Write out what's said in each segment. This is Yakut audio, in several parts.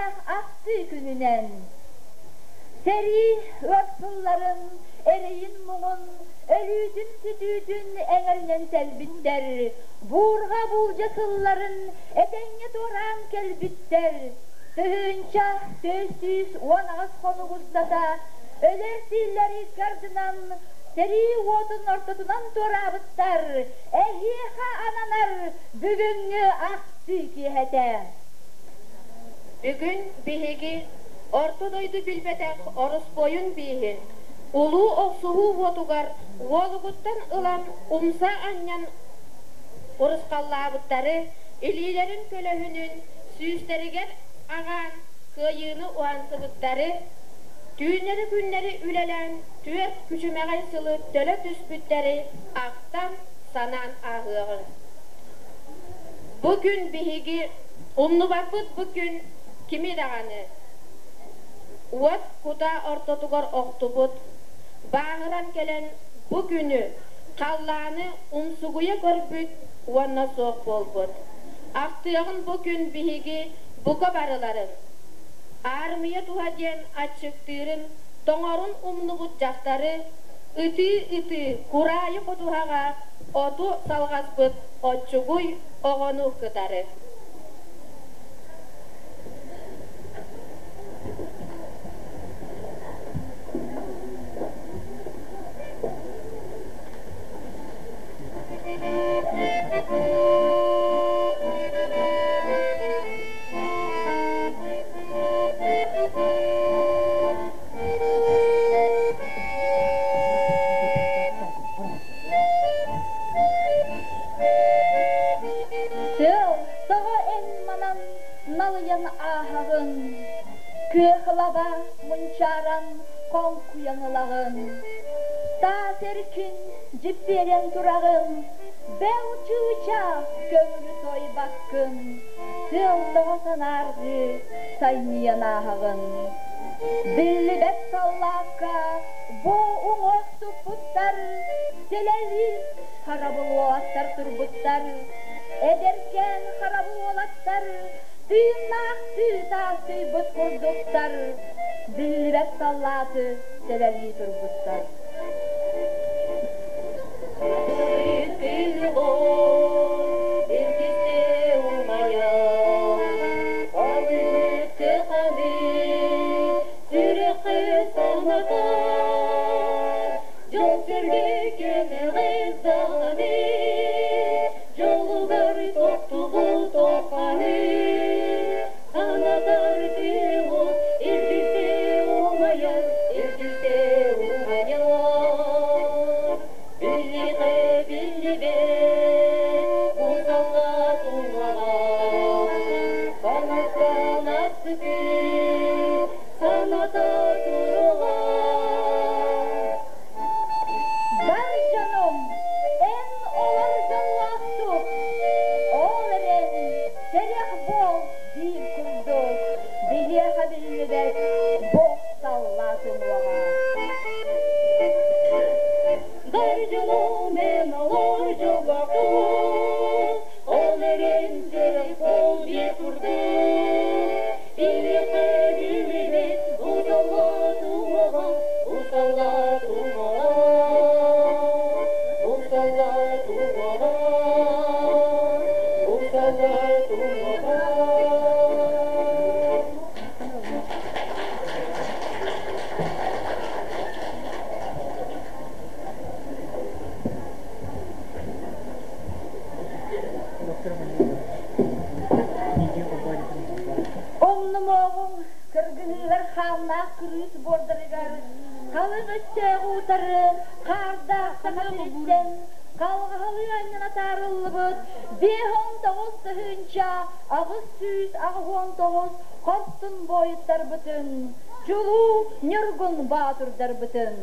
Үөрүүлээх ахтыы күнүнэн! Сэрии ыар сылларын эрэйин-муҥун, өлүүтүн-сүтүүтүн эҥэринэн тэлбиттэр, буурҕа-буулдьа сылларын этэҥҥэ туораан кэлбиттэр, 1418 хонук устата өлөр тиллэр икки ардынан сэрии уотун ортотунан туораабыттар, эһиэхэ ананар бүгүҥҥү ахтыы киэһэтэ. Бүгүн биһиги Орто дойду билбэтэх ороспуойун бииһин улуу охсуһуу уотугар уолугуттан ылан умса анньан урусхаллаабыттары илиилэрин көлөһүнүн сүүстэригэр аҕаан кыайыыны уһансыбыттары, түүннэри-күннэри үлэлээн түөрт күчүмэҕэй сылы төлө түспүттэри ахтан, санаан ааһыаҕыҥ. Бу күн биһиги умнубаппыт бу күн кими даҕаны уот кутаа ортотугар охтубут, бааһыран кэлэн бу күнү, халлааны умсугуйа көрбүт уонна суох буолбут. Ахтыаҕын бу күн биһиги бука барыларын. Аармыйа туһа диэн аччыктыырын, тоҥорун умнубут дьахтары, ытыы-ытыы кураайы ходуһаҕа оту салҕаспыт оччугуй оҕону кытары. Тыал, тоҕо эн манан налыйан ааһаҕын, Күөх лаба мунчааран хоҥкуйан ылаҕын, Таас эркин дьиппиэрэн тураҕын, Бэл чыычаах көҥүлү сойбаккын, Тыал тоҕо санааргыы сайньыйан ааһаҕын. Биллибэт саллаакка бу уҥуох туппуттар, Сэлэлии харабыл уолаттар турбуттар, Эдэркээн харабыл уолаттар тыыннаахтыы таастыйбыт курдуктар, Биллибэт саллааты сэлэлии турбуттар. Дьолугар тохтубут охханы Санатар тыал илдьитэ умайар, илдьитэ умайар. Биллиҕэ биллибэт, бу саллаат уҥуоҕа, Санаттан астыгы саната туруоҕа. Бар дьонум, эн олор дьоллоохтук, ол эрэн сэрэх буол биир курдук, биһиэхэ биллибэт бу саллаат уҥуоҕа. Бар дьонум, эн олор дьоллоохтук, ол эрэн сэрэх буол биир курдук, Биһиэхэ биллибэт бу саллаат уҥуоҕа, бу саллаат уҥуоҕа, бу саллаат уҥуоҕа, бу саллаат уҥуоҕа. Умнумуоҕуҥ, кыргыһыылар хааннаах кырыыс буордарыгар халыҥ өстөөҕү утары хаардаах саха сириттэн халҕаһалыы анньан атаарыллыбыт 59 889 хорсун буойуттарбытын, чулуу ньургун боотурдарбытын.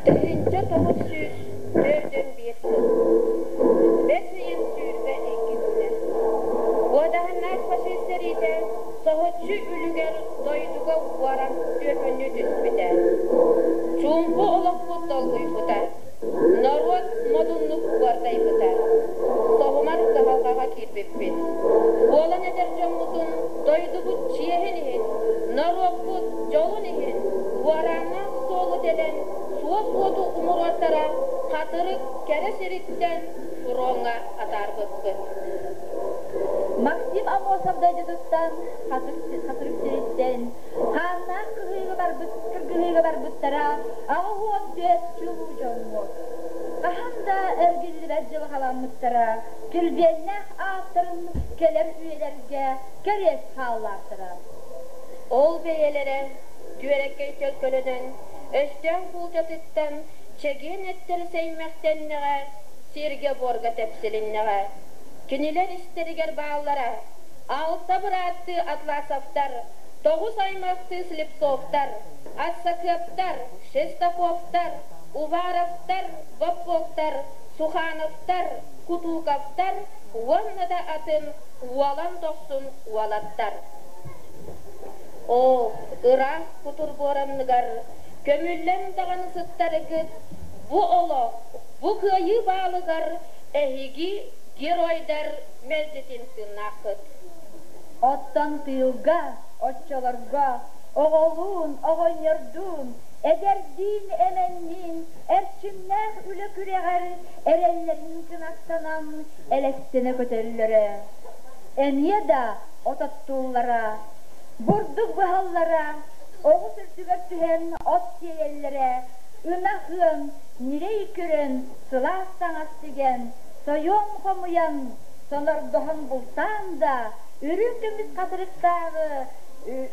1941 сыл. Бэс ыйын 22 күнэ. Уодаһыннаах фашист сэриитэ соһуччу үлүгэр дойдуга уоран түөкүннүү түспүтэ. Чуумпу олохпут долгуйбута. Норуот модуннук уордайбыта. Соһумар кыһалҕаҕа киирбиппит. Буолан этэр. иитэн фроҥҥа атаарбыппыт. Максим Аммосов дойдутуттан, Хатырык сириттэн, хааннаах кыһыыга барбыт, кыргыһыыга барбыттара 84 чулуу дьоммут. Хаһан да эргиллибэт дьылҕаламмыттара, килбиэннээх ааттарын кэлэр үйэлэргэ кэриэс хааллаахтара. Ол бэйэлэрэ түөрэккэй төлкөлөнөн, өстөөх буулдьатыттан чэгиэн эттэрэ сэймэхтэннэҕэ, сиргэ-буорга тэпсилиннэҕэ. Кинилэр истэригэр бааллара алта бырааттыы Атласовтар, тоҕус аймахтыы Слепцовтар, Ассакыаптар, Шестаковтар, Уваровтар, Боппоктар, Сухановтар, Кутуковтар уонна да атын уолан дохсун уолаттар. Оо, ыраах кутур буоранныгар көмүллэн даҕаны сыттаргыт, бу олох, бу кыайыы баалыгар эһиги геройдар мэлдьитин тыыннааххыт. Оттон тыылга, оччолорго оҕолуун, оҕонньордуун, эдэрдиин, эмэнниин эрчимнээх үлэ күрэҕэр эрэллэрин кынаттанан элэстэнэ көтөллөрө. Эмиэ да от оттууллара, бурдук быһаллара, оҕус үрдүгэр түһэн от тиэйэллэрэ, ынах ыан, ньирэй көрөн, сылаас таҥас тигэн, сойуом хомуйан, сонордоһон бултаан да, үрүҥ көмүс хатырыктааҕы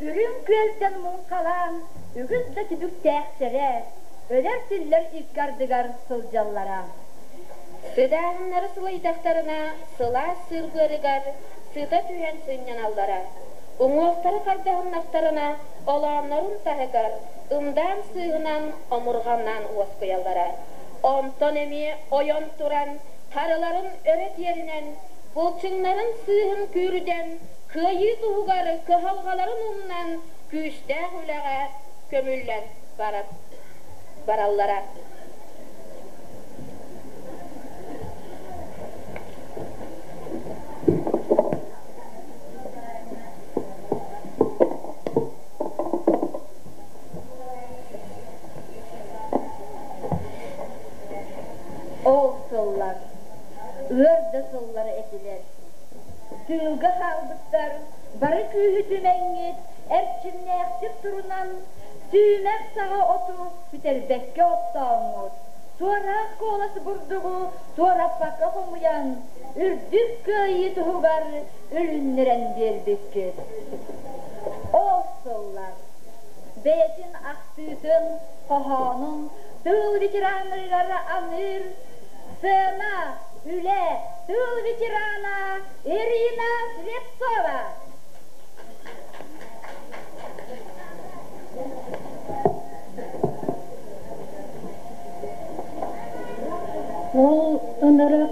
үрүҥ күөлтэн муҥхалаан үгүс да түбүктээхтэрэ, өлөр-тиллэр икки ардыгар сылдьаллара. Сыдааһыннары сылайдахтарына сылаас сыыр быарыгар сыта түһэн сынньаналлара. Уҥуохтара хардаһыннахтарына олооннорун таһыгар ымдаан сыыһынан омурҕаннаан уоскуйаллара. Онтон эмиэ ойон туран харыларын өрө тиэринэн, былчыҥнарын сыыһын күүрдэн, кыайыы туһугар кыһалҕаларын умнан күүстээх үлэҕэ көмүллэн бараллара. Ол сыллар ыар да сыллар этилэр. Тыылга хаалбыттар бары күүһү түмэҥҥит эрчимнээхтик турунан сүүмэх саҕа оту бүтэрбэккэ оттооҥҥут, туораах куолас бурдугу туораппакка хомуйан, үрдүк кыайыы туһугар үлүннэрэн биэрбиккит. Ол сыллар бэйэтин ахтыытын, хоһоонун тыыл ветераннарыгар аныыр сцена, үлэ, тыыл ветерана Ирина Слепцова. Ол ынырык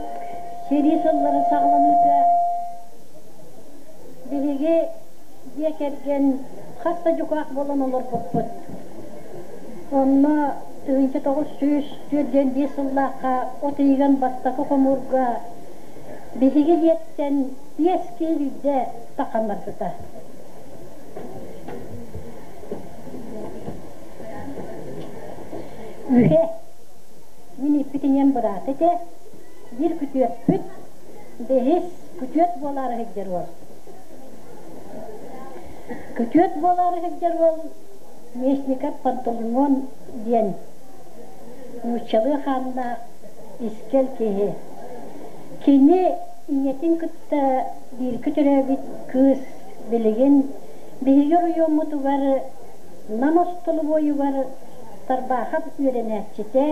сэрии сыллара саҕаланыыта биһиги дьиэ кэргэн хас да дьукаах буолан олорбуппут. Онно 1945 сыллаахха от ыйыгар бастакы хомуурга биһиги дьиэттэн биэс киһи таххан барбыта. Үһэ, мин иппит ийэм быраата этэ, биир күтүөппүт, бэһис күтүөт буолаары сылдьар уол. Күтүөт буолаары сылдьар уол Местников Пантелеймон диэн нууччалыы хааннаах искэл киһи. Кини ийэтин кытта бииргэ төрөөбүт кыыс билигин биһиги оройуоммутугар Нам остолобуойугар Тарбаахап үөрэнээччитэ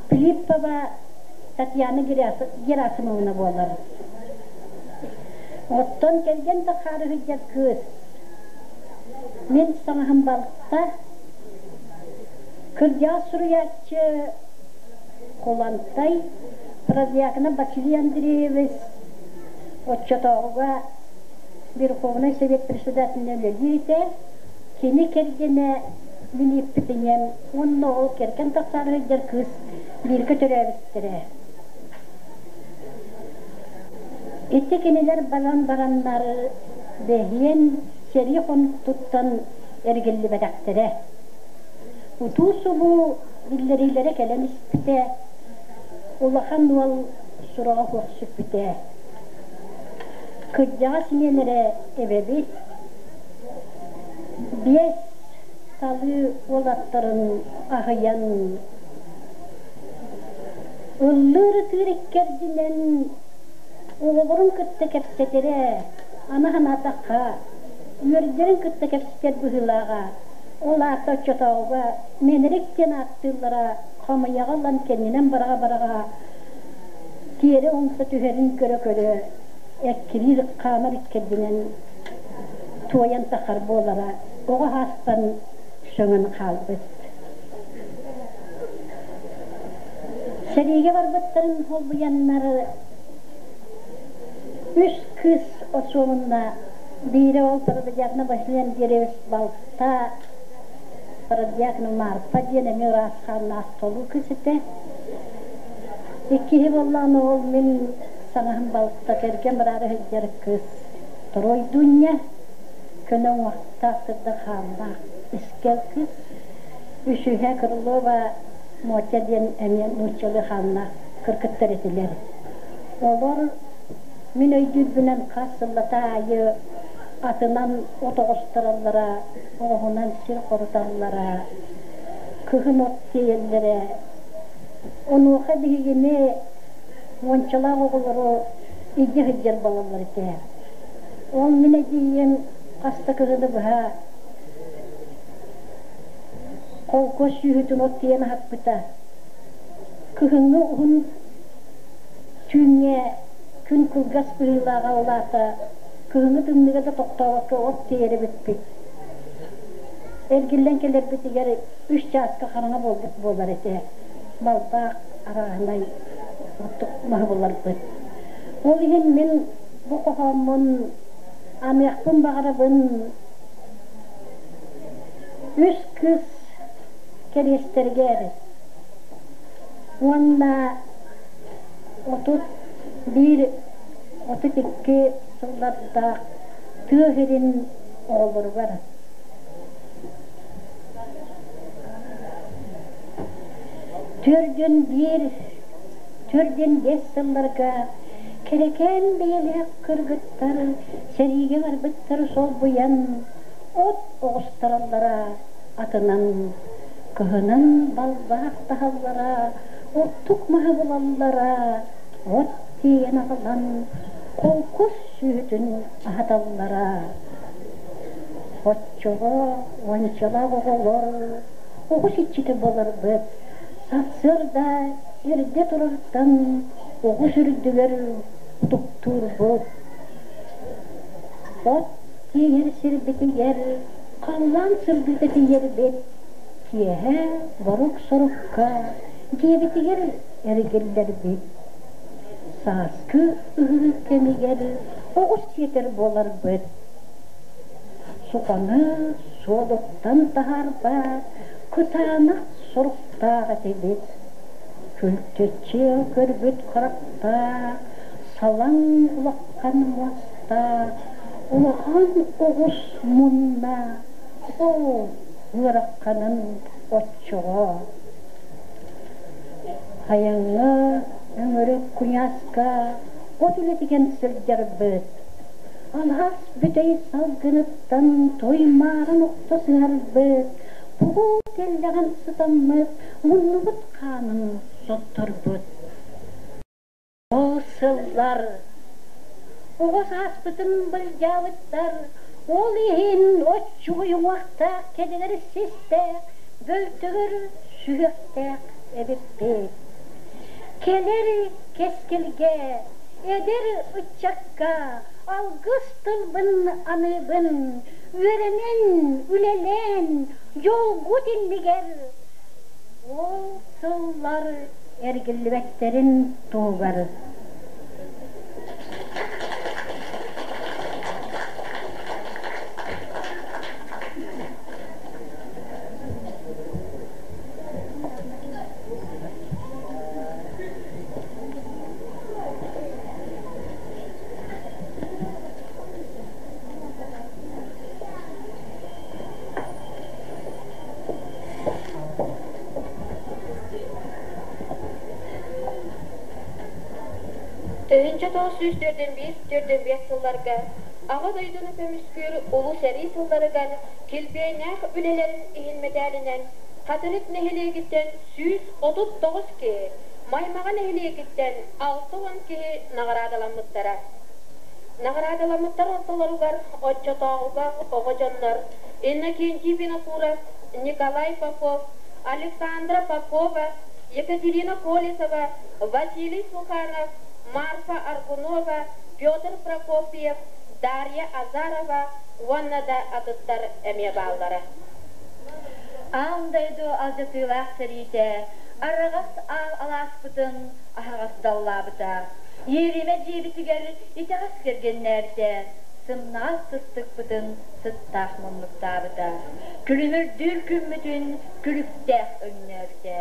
Филиппова Татьяна Герасимовна буолар. Оттон кэргэн тахаары сылдьар кыыс мин саҥаһым балта кырдьаҕас суруйааччы Кулантай Протодьяконов Василий Андреевич оччотооҕуга Верховнай Совет председателинэн үлэлиир этэ. Кини кэргэнэ мин ииппит ийэм уонна ол кэргэн тахсаары сылдьар кыыс бииргэ төрөөбүттэрэ. Ити кинилэр баран бараннар бэһиэн сэрии хонтуттан эргиллибэтэхтэрэ. Утуу-субуу биллэриилэрэ кэлэн испитэ. Улахан уол сураҕа суох сүппүтэ. Кырдьаҕас ийэлэрэ эбэбит биэс талыы уолаттарын аһыйан ыллыыр-ытыыр иккэрдинэн оҕолорун кытта кэпсэтэрэ, аны санаатахха, үөрдэрин кытта кэпсэтэр быһыылааҕа. Ол аата оччотооҕуга мэнэрик диэн ааттыыллара хамыйаҕа ылан кэннинэн быраҕа-быраҕа тиэрэ умса түһэрин көрө-көрө эккириир хаамар иккэрдинэн туойан тахар буолара оҕо саастан сөҥөн хаалбыт. Сэриигэ барбыттарын холбуйаннар үс кыыс осуомунна биирэ ол Протодьякна Василий Андреевич балта Протодьякна Марфа диэн эмиэ ыраас хааннаах толуу кыыс этэ. Иккиһи буоллаҕына ол мин саҥаһым балта кэргэн бараары сылдьар кыыс Торуой Дуня көнө уҥуохтаах сырдык хааннаах искэл кыыс. Үсүһэ Крылова Мотя диэн эмиэ нууччалыы хааннаах кыргыттар этилэр. Олор мин өйдүүрбүнэн хас сыллата аайы атынан от оҕустараллара, оҕуһунан сир хоруталлара, кыһын от тиэйэллэрэ. Онуоха биһигини уончалаах оҕолору илдьэ сылдьар буолаллар этэ. Ол мин эдьиийим хас да кыһыны быһа холкуос сүөһүтүн от тиэйэн аһаппыта. Кыһыҥҥы уһун түүҥҥэ күн кылгас быһыылааҕа ол аата кыһыҥҥы тымныыга да тохтообокко от тиэйэрэ бүппүт. Эргиллэн кэлэрбитигэр үс чааска хараҥа буолбут буолар этэ. Балбаах арааһынай оттук маһы буларбыт. Ол иһин мин бу хоһооммун аныахпын баҕарабын үс кыыс кэриэстэригэр уонна 31, 32 сыллардаах тыа сирин оҕолоругар. 41, 45 сылларга кэрэкээн бэйэлээх кыргыттар сэриигэ барбыттары солбуйан от оҕустараллара, атынан кыһынын балбаах таһаллара, оттук маһы булаллара, от тиэйэн аҕалан холкуос сүөһүтүн аһаталлара. Оччоҕо уончалаах оҕолор оҕус иччитэ буоларбыт. Сарсыарда эрдэ турартан оҕус үрдүгэр утуктуурбут. От тиэйэр сирбитигэр халлаан сырдыыта тиийэрбит. Киэһэ борук-сорукка дьиэбитигэр эргиллэрбит. Сааскы ыһыы кэмигэр оҕус сиэтэр буоларбыт. Суханы суолуттан таһаарбат кытаанах соруктаах этибит. Күлтүччү көрбүт харахтаах, салаҥ улахан муостаах, улахан оҕус мунна, оо, ыараханын оччоҕо. Айаҥҥа өҥөрүк куйааска от үлэтигэр сылдьарбыт. Алаас бүтэй салгыныттан туймааран охто сыһарбыт, бугул тэллэҕин сытаммыт, муннубут хаанын сотторбут. Ол сыллар оҕо сааспытын былдьаабыттар, ол иһин оччугуй уҥуохтаах кэдэгэр систээх, бөлтөгөр сүһүөхтээх эбиппит. Кэлэр кэскилгэ, эдэр ыччакка алгыс тылбын аныыбын, үөрэнэн, үлэлээн, дьолгут иннигэр ол сыллар эргиллибэттэрин туһугар. 1941-45 сылларга Аҕа дойдуну көмүскүүр Улуу сэрии сылларыгар килбиэннээх үлэлэрин иһин мэтээлинэн Хатырык нэһилиэгиттэн 139 киһи, Маймаҕа нэһилиэгиттэн 60 киһи наҕараадаламмыттара. Наҕараадаламмыттар ортолоругар оччотооҕуга оҕо дьоннор Иннокентий Винокуров, Николай Попов, Александра Попова, Екатерина Колесова, Василий Суханов, Марфа Аргунова, Петр Прокопьев, Дарья Азарова уонна да атыттар эмиэ бааллара. Аан дойду алдьатыылаах сэриитэ араҕас аал алааспытын аһаҕас даллаабыта, иэримэ дьиэбитигэр итэҕэс кэргэннээбитэ, сымнаҕас сыстыкпытын сыттаах муннуктаабыта, күлүмүрдүүр күммүтүн күлүктээх өҥнөөбүтэ.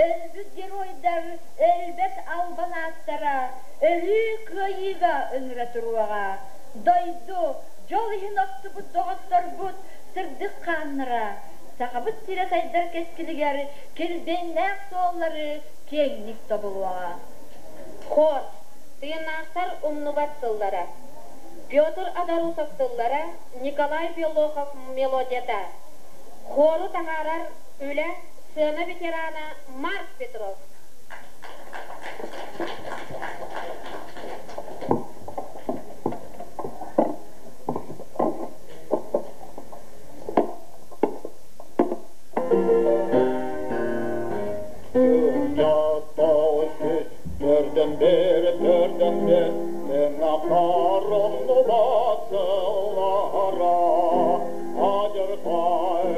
Өлбүт геройдар өлбөт албан ааттара өрүү кыайыыга ыҥыра туруоҕа. Дойду, дьол иһин охтубут доҕотторбут сырдык хааннара Сахабыт сирэ сайдар кэскилигэр килбиэннээх суоллары киэҥник тобулуоҕа. Хор, тыыннаахтар умнубат тыллара. Петр Адарусов тыллара, Николай Белохов мелодията. Хуору таһаарар үлэ сыана ветерана Марк Петров. Төрдөн бери, төрдөн бер, Тыҥахтарымны батсылара, Адьырҕа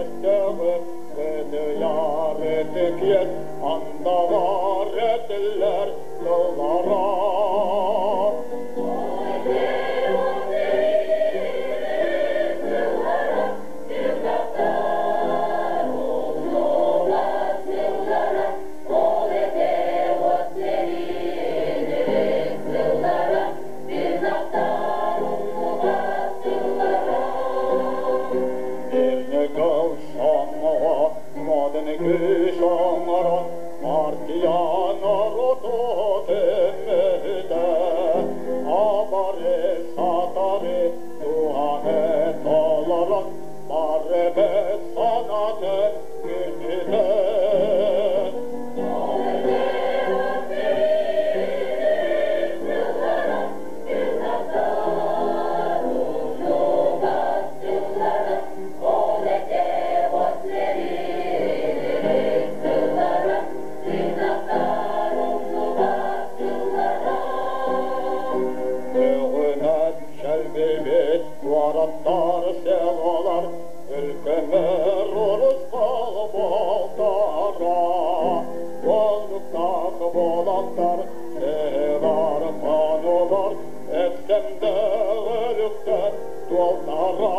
өстөөҕү кыдыйар ытык иэс, Андаҕар этиллэр тыллара. Ирнекал саҥаҕа модун күүс оҥорон партия норуоту түммүтэ. Абары сатары туһаны толорон барыбыт санаатын күүрпүтэ. Өҕүнэн чэлгийбит куораттар, селолар өлкөмөр урусхал буолтара. Боллуктаах буолаттар, сыһыылар, хонуулар өктөмдө өлүктэн туолтара.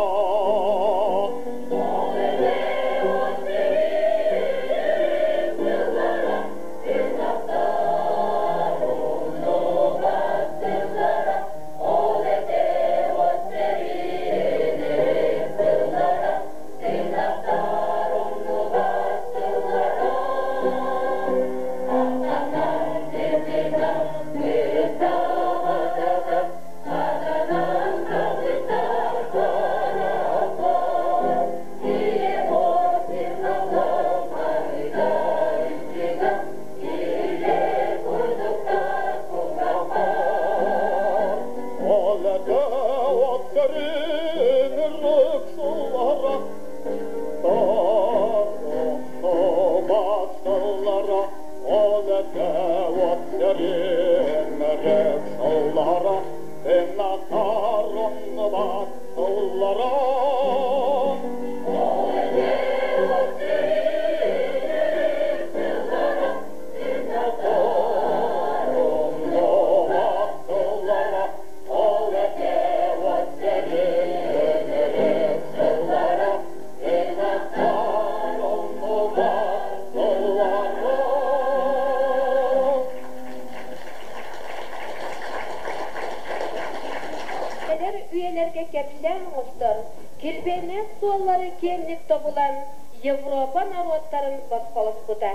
Эдэр үйэлэргэ кэпсээн оҥостор, килбиэннээх суоллары киэҥник тобулан Европа норуоттарын босхолоспута.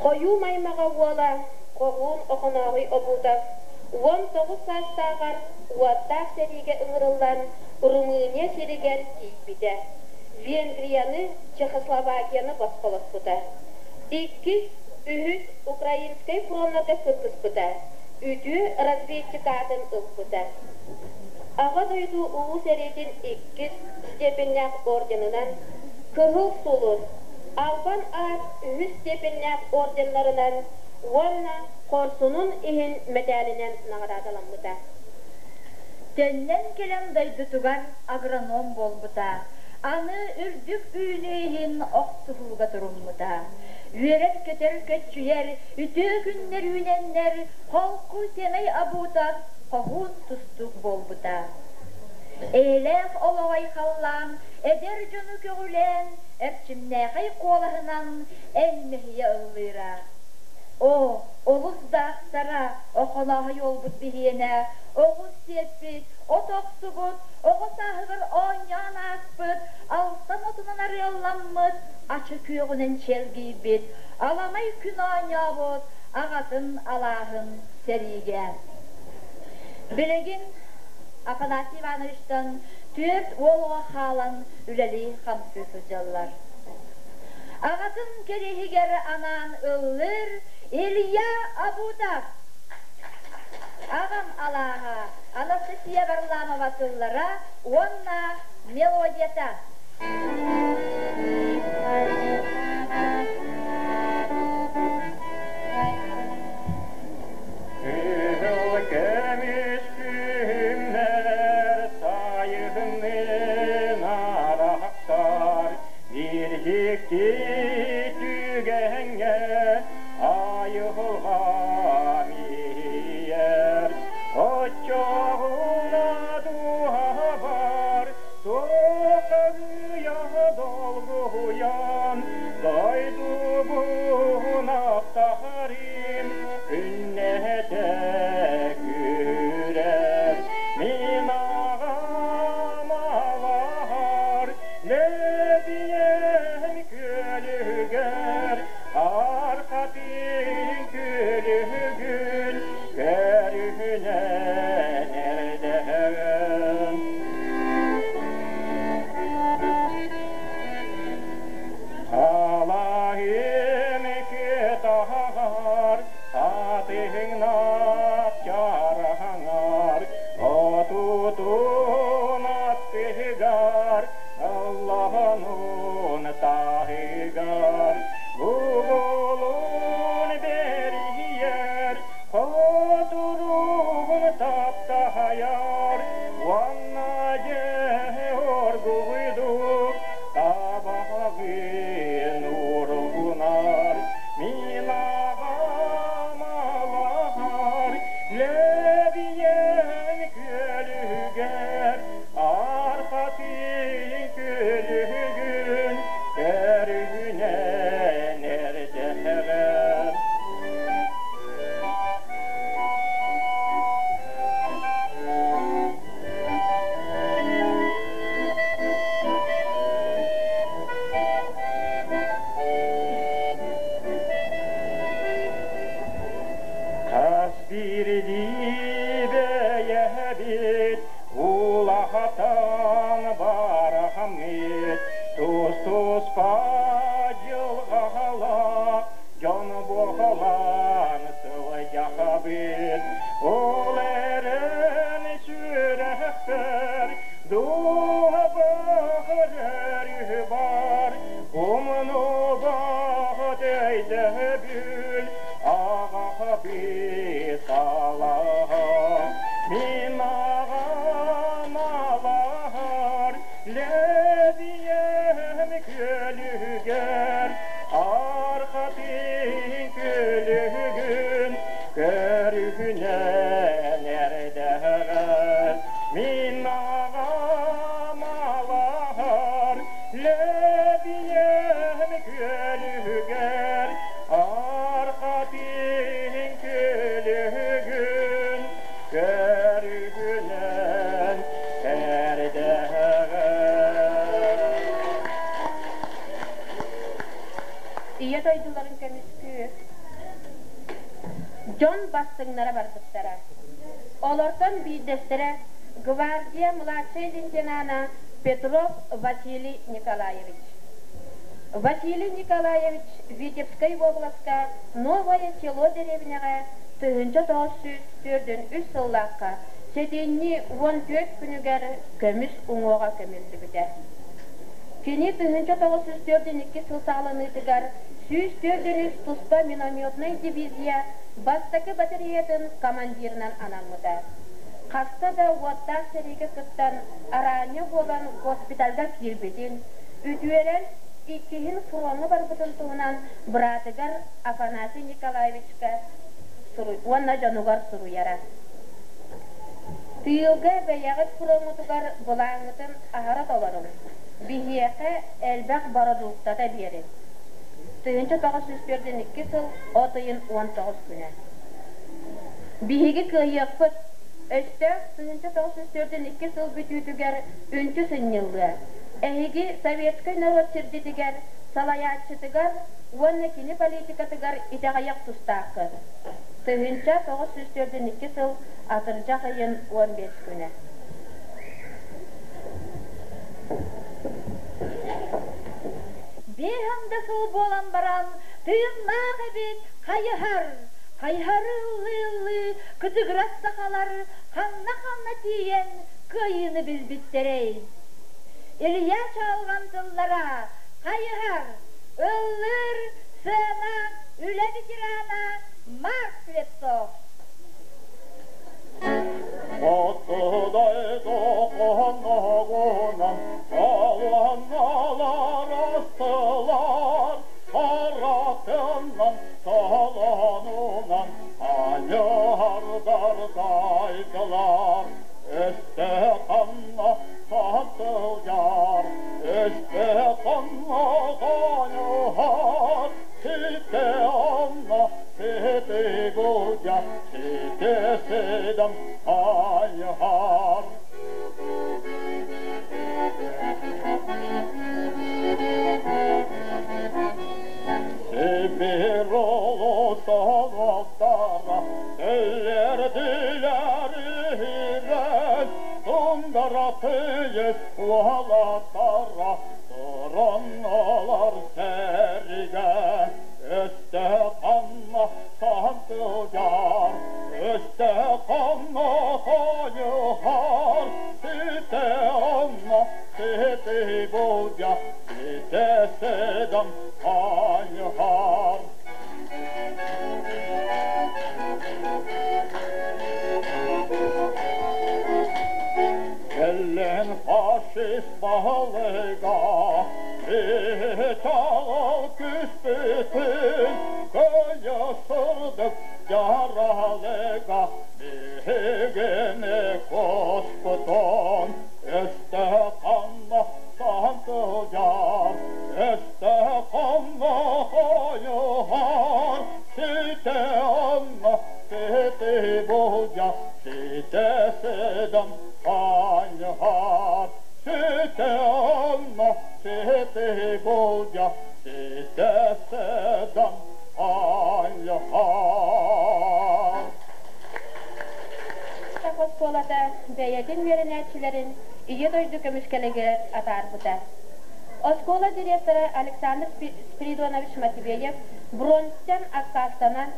Хойуу Маймаҕа уола Хоһуун Охонооһуй Обутов 19 саастааҕар уоттаах сэриигэ ыҥырыллан Румыния сиригэр тиийбитэ. Венгрияны, Чехословакияны босхолоспута. Иккис, үһүс Украинскай фроннарга кыргыспыта, үтүө разведчик аатын ылбыта. Аҕа дойду Улуу сэриитин иккис степеннээх орденынан, Кыһыл Сулус, Албан аат үһүс степеннээх орденнарынан уонна Хорсунун иһин мэтээлинэн наҕараадаламмыта. Төннөн кэлэн дойдутугар агроном буолбута. Аны үрдүк үүнүү иһин охсуһууга туруммута. Үөрэр-көтөр көччүйэр, үтүө күннэр үүнэннэр, холку сэмэй Абутов хоһуун тустуук буолбута. Эйэлээх олоҕу айхаллаан, эдэр дьону көҕүлээн, эрчимнээхэй куолаһынан эн-мэһийэ ыллыыра. Оо, олус да ахтара, Охонооһой уолбут биһиэнэ, оҕус сиэппит, от охсубут, оҕо сааһыгар оонньоон ааспыт, алтан отунан арыалламмыт, ача күөҕүнэн чэлгийбит, аламай күн оонньообут аҕатын алааһын сэриигэ. Билигин Афанасий Ивановичтан түөрт уол оҕо хаалан үлэлии-хамсыы сылдьаллар. Аҕатын кэриэһигэр анаан ыллыыр Илья Абутов. Аҕам алааһа Анастасия Варламова тыллара уонна мелодията. Кыһыл көмүс күһүннэр сайыннын арахсар, биирдикти түгэҥҥэ айылҕам иһийэр. Оччоҕуна дууһабар туоххаһыйа долгуйан, дойдубун ахтарым, күннэтэ күүрэр. Мин аҕам алаһар, Лэбийэм күөлүгэр, архатын күлүгүн көрүнэн эрдэҕин. Алаһым кытаҕар, хатыҥнаах чараҥар, отутун аттыгар, Аллаһын таһыгар, бугулун бэрийэр, хотуругун таптаһайар, уонна дьэ оргуйдук табаҕын уурунар, мин аҕам алаһар, Лэбийэн күөлүгэр, архатын күлүгүн көрүнэн эрдэҕэр. Хас биирдии бэйэбит улахатан барахаммыт, тус-туспа дьылҕалаах дьон буолан сылдьабыт. Ол эрэн сүрэхпэр дууһабар өрүү бар, умнубат өйдөбүл аҕабыт алаһа. Мин аҕам алаһар Лэбийэм күөлүгэр, арҕатын күлүгүн көрүгүнэн эрдэҕэр. Мин аҕам алаһар Лэбийэм күөлүгэр, арҕатын. Дьон бастыҥнара барбыттара. Олортон биирдэстэрэ гвардия младшай лейтенана Петров Василий Николаевич. Василий Николаевич Витебскай уобаласка Новое Село дэриэбинэҕэ 1943 сыллаахха сэтинньи 14 күнүгэр көмүс уҥуоҕа көмүллүбүтэ. Кини 1942 сыл саҕаланыытыгар 104 туспа минометнай дивизия бастакы батареятын командирынан анаммыта. Хаста да уоттаах сэриигэ кыттан, араанньа буолан госпитальга киирбитин, үтүөрэн иккиһин фроҥҥа барбытын туһунан быраатыгар Афанасий Николаевичка уонна дьонугар суруйара. Тыылга бэйэҕит фроҥҥутугар былааҥҥытын аһара толоруҥ, биһиэхэ элбэх бородууктата биэриҥ. 1942 сыл от ыйын 19 күнэ. Биһиги кыайыахпыт, өстөөх 1942 сыл бүтүүтүгэр үнтү сынньыллыа. Эһиги советскай норуот сирдьитигэр, салайааччытыгар уонна кини политикатыгар итэҕэйиэх тустааххыт. 1942 сыл атырдьах ыйын 15 күнэ. Биэһэн да сыл буолан баран, тыыннаах эбит хайыһар, хайыһары ыллыы-ыллыы кытыгырас сахалар ханна-ханна тиийэн кыайыыны билбиттэрэй? Илья Чаалҕан тыллара хайыһар, ыллыыр, сыана, үлэ ветерана Марк Слепцов. Отудай тоқоногунан аланалар астылар, Аратынан саланынан аньардар дайдылар. Өстө қанна сатылар, өстө қанна қаньыхар, Сите анна, сите гудя, сите седам аньыхар. Sibir ulusallara Ellerdiler hiren Tundra tıyız ualatara Turanlar serige Öste kanna santıgar Öste kanna kayıhar Site anna site budya Site sedam kayıhar Kellen фашист балыга Чал күспүтүн Көйө сырдык жаралыга Биһигини коспутун Өстө ханна сантылдьар Өстө ханна хойуһар Сите анна сити булдьа Сите седам аньһар Сите анна сити булдьа Сите седам аньһар Оскуолата бэйэтин үөрэнээччилэрин Ийэ дойду көмүскэлигэр атаарбыта. Оскуола директора Александр Спиридонович Матвеев броньтан аккаастанан,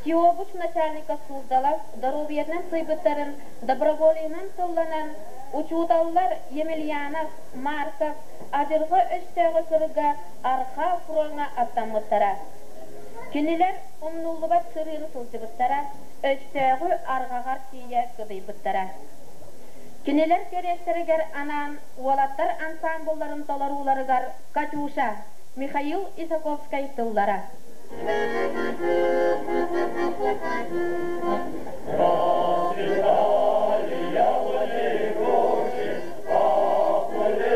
СИОБУС начальника Суздалов доруобуйатынан сыыйбыттарын доброволинан тылланан, учууталлар Емельянов, Марков адьырҕа өстөөҕү кырга арҕаа фроҥҥа аттаммыттара. Кинилэр умнуллубат сырыыны сылдьыбыттара, өстөөҕү арҕаҕар тиийэ кыдыйбыттара. Кинилэр кэриэстэригэр анаан уолаттар ансаамбылларын толорууларыгар «Катюша» Михаил Исаковскай тыллара. Расцветали яблони и груши, поплыли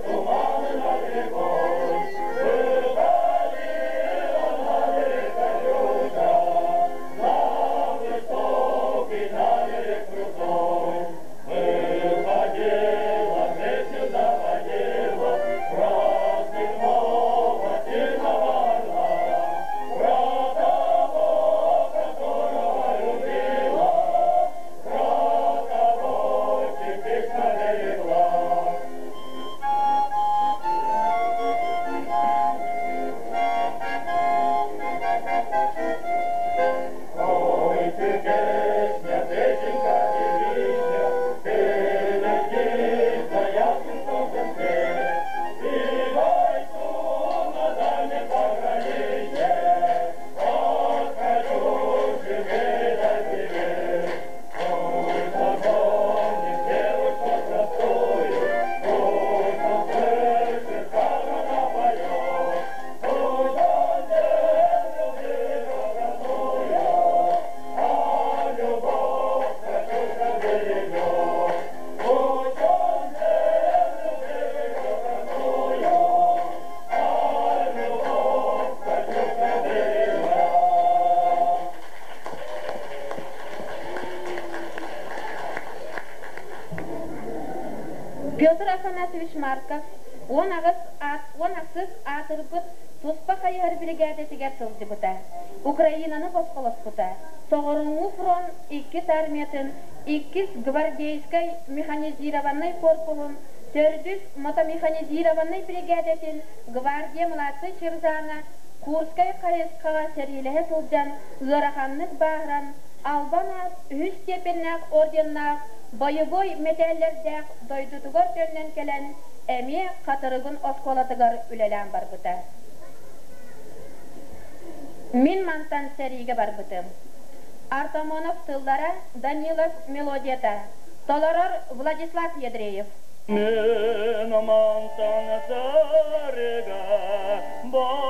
туманы над рекой. Выходила на берег Катюша, на высокий, на берег крутой. Выходила, песню заводила, праздник нового сильного орла, про того, которого Петр Афанасьевич Марков 18 аат 18 аатырбыт туспа хайыһар биригээдэтигэр сылдьыбыта, Украинаны босхолоспута, Соҕурууҥҥу фронт иккис армиятын иккис гвардейскай механизированнай корпуһун төрдүс мотомеханизированнай биригээдэтин гвардия младшай сержана Курскай хайысхаҕа сэриилэһэ сылдьан ыараханнык бааһыран Албан аат үһүс степеннээх орденнаах бойобуой мэтээллэрдээх дойдутугар төннөн кэлэн эмиэ Хатырыгын оскуолатыгар үлэлээн барбыта. Мин мантан сэриигэ барбытым. Артамонов тыллара, Данилов мелодията. Толорор Владислав Ядреев. Мен мантан сарыга барбытым,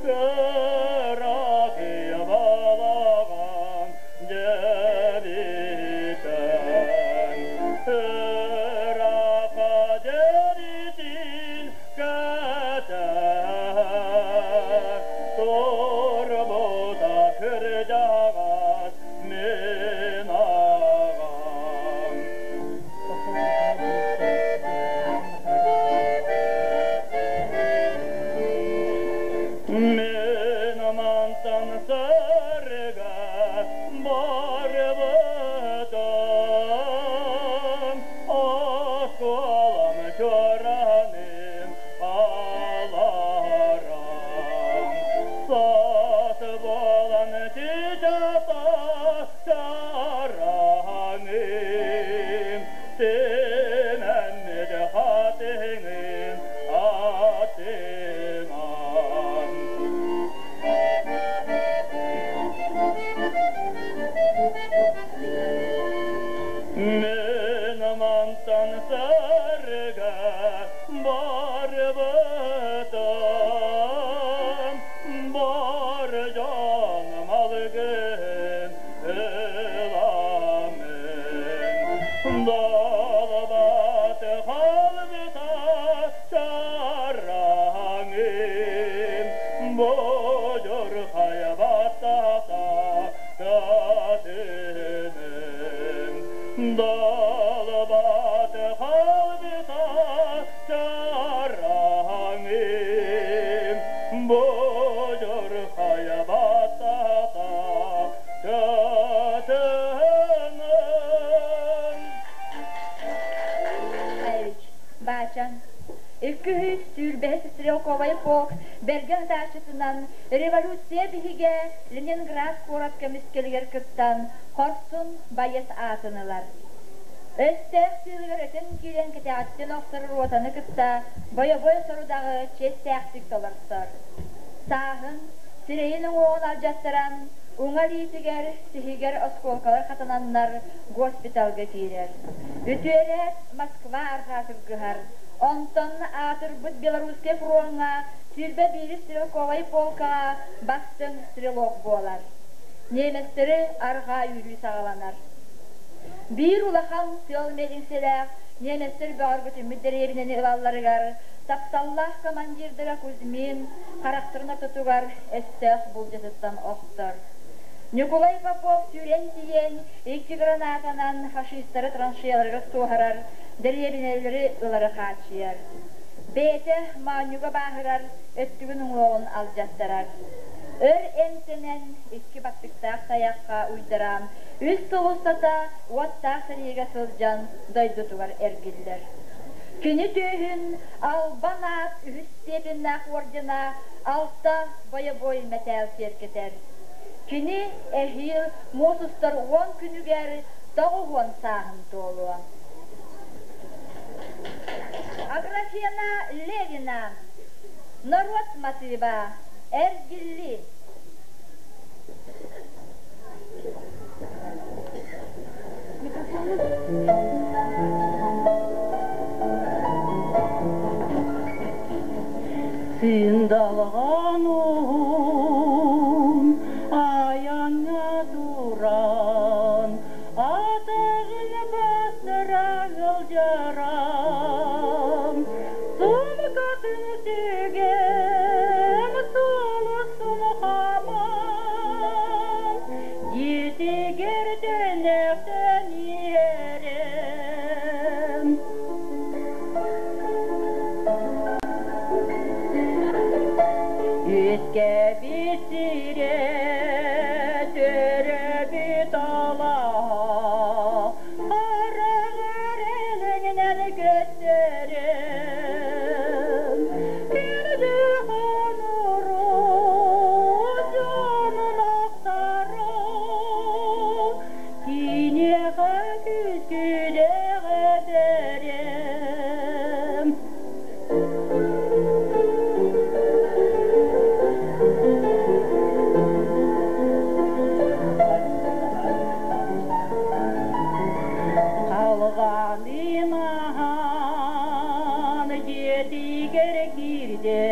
кыракый балаҕан дьэбитэн, ыраха дьэритин кэтэр, турбута кырдьаҕас мин аҕам. Мин мантан сарыга барбытым, оскуолам чуораным аларам. Саас буолан чычата чараҥым, симэммит хатыҥым атынан. Мен мантан сарыга барбытым, бар дьонум алгын ыламмын. Далбат халбыта чараҥым, бодьурхай баттата катыным. Далбат халбыта чараҥым, бодьурхай баттата катыным. Николаевич, Баачан, икки сүүрбэһис стрелковай полк бэргэн ытааччытынан революция биһигэ Ленинград куорат көмүскэлигэр кыттан хорсун байыас аатын ылар. Өстөөх тыылыгар өтөн киирэн кэтэҕиттэн охсор ротаны кытта бойобуой сорудаҕы чиэстээхтик толорсор. Сааһын, сирэйин уҥуоҕун алдьаттаран, уҥа илиитигэр, сиһигэр оскуолкалар хатананнар госпиталга киирэр. Үтүөрээт Москва арҕаа кыргыһар. Онтон аатырбыт Белорусскай фроҥҥа 21 стрелковай полкаҕа бастыҥ стрелок буолар. Немецтэри арҕаа үүрүү саҕаланар. Биир улахан тыал миэлиҥсэлээх немецтэр бөҕөргөтүммүт дэриэбинэни ылалларыгар тапталлаах командирдара Кузьмин харахтарын ортотугар өстөөх булдьатыттан охтор. Ньукулай Попов сүүрэн тиийэн икки гранатанан фашистары траншеяларыгар суоһарар, дэриэбинэлэри ылары хааччыйар. Бэйэтэ моонньуга бааһырар, өттүгүн уҥуоҕун алдьаттарар. Өр эмтэнэн икки баттыктаах тайахха уйдаран, үс сыл устата уоттаах сэриигэ сылдьан дойдутугар эргиллэр. Кини түөһүн Албан аат үһүс степеннээх ордена алта бойобуой мэтээл киэргэтэр. Кини эһиил муус устар 10 күнүгэр 90 сааһын туолуо. Аграфена Левина Норуот матыыба Эргиллии Сындалҕан уһун айаҥҥа туран, атаҕын бастара ыалдьаран, сумкатын сүгэн, сулустун. сирэ, төрөөбүт алааһа, хараҕар элэҥнэн көстөрө. Күндү хонору дьонун ахтара, киниэхэ күскүдэҕэ бэрем. Халҕаныын аһан дьиэтигэр киирдэ,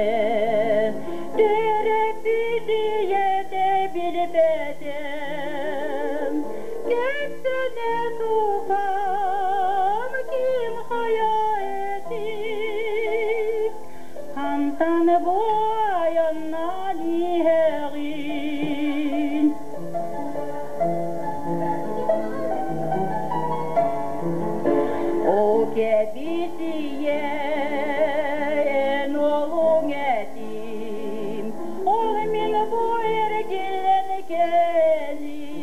төрөппүт ийэтэ билбэтэ. Кэпсэнэ тукам ким хайа этик, хантан бу айаннаан иһэҕин? О кэбисийэ эн уолуҥ этим, ол мин бу эргиллэн кэлим.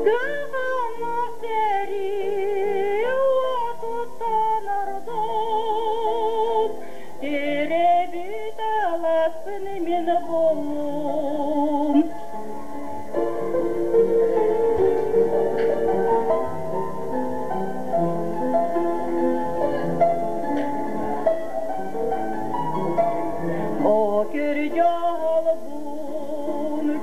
Кыһаммах сэрии уотуттан ордум, Төрөөбүт алааспын мин буллум. О көрдьолбун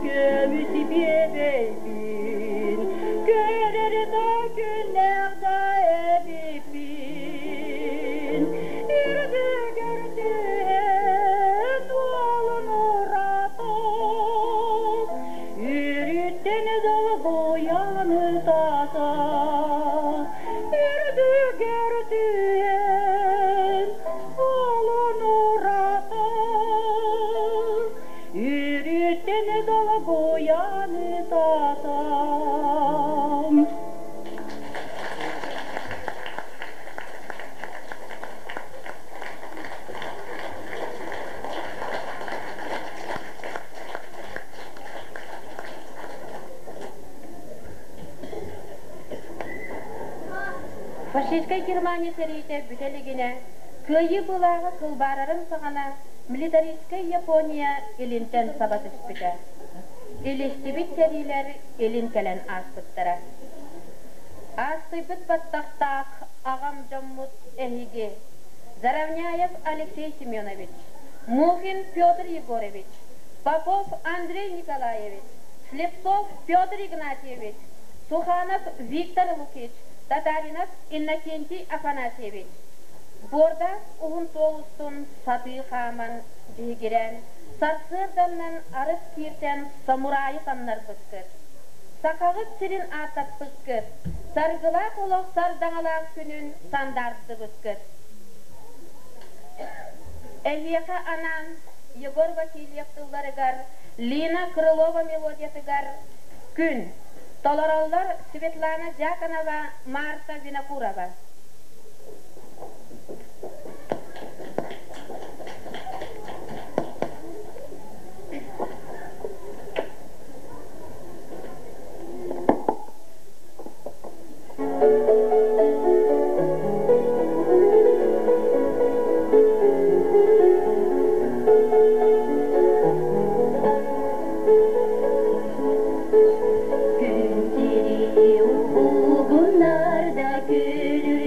көмүс биэбэйбин, көрөр да күннээх да эбиппин. Үрдүгэр түһэн уолун уратан, Үрүттэн долгуйан ытата, Үрдүгэр түһэн уолун уратан, Үрүттэн долгуйан ытата. Фашистскай Германия сэриитэ бүтэ илигинэ, Кыайыы былааҕа кылбаарарын саҕана милитаристскай Япония илинтэн саба түспүтэ. Илистибит сэриилэр илин кэлэн ааспыттара. Аастыйбыт баттахтаах аҕам дьоммут эһиги Заровняев Алексей Семенович, Мухин Петр Егорович, Попов Андрей Николаевич, Слепцов Петр Игнатьевич, Суханов Виктор Лукич, Татаринов Иннокентий Афанасьевич. Буордаах уһун суол устун сатыы хааман биһигирээн, сарсыарданнан арыт киирсэн самурайы самнарбыккыт. Сахаҕыт сирин ааттаппыккыт, саргылаах олох сардаҥалаах күнүн сандаардыбыккыт. Эһиэхэ анаан Егор Васильев тылларыгар, Лина Крылова мелодиятыгар «Күн» толороллор Светлана Дьяконова, Марта Винокурова. Күн сири уһугуннар да күлүрдэ.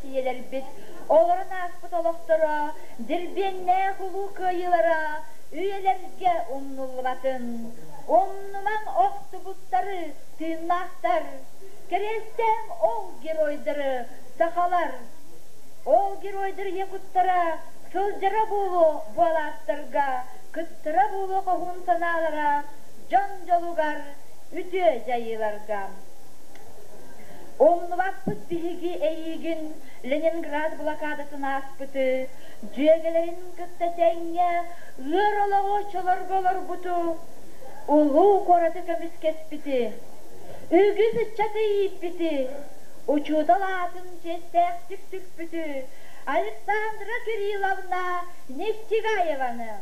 ийэлэрбит олорон ааспыт олохторо, дирбиэннээх улуу кыайыылара үйэлэргэ умнуллубатын. Умнумаҥ охтубуттары, тыыннаахтар, кэриэстээҥ ол геройдары, сахалар. Ол геройдар якуттара сылдьара буолуо буолааттарга, кыттара буолуо хоһуун санаалара дьон дьолугар, үтүө дьайыыларга. Умнубаппыт биһиги эйиигин Ленинград блокадатын ааспыты, дьүөгэлэрин кытта тэҥҥэ ыар олоҕу оччолорго олорбуту, улуу куораты көмүскэспити, үгүс ыччаты ииппити, учуутал аатын чиэстээхтик сүкпүтү Александра Кирилловна Нефтегаеваны.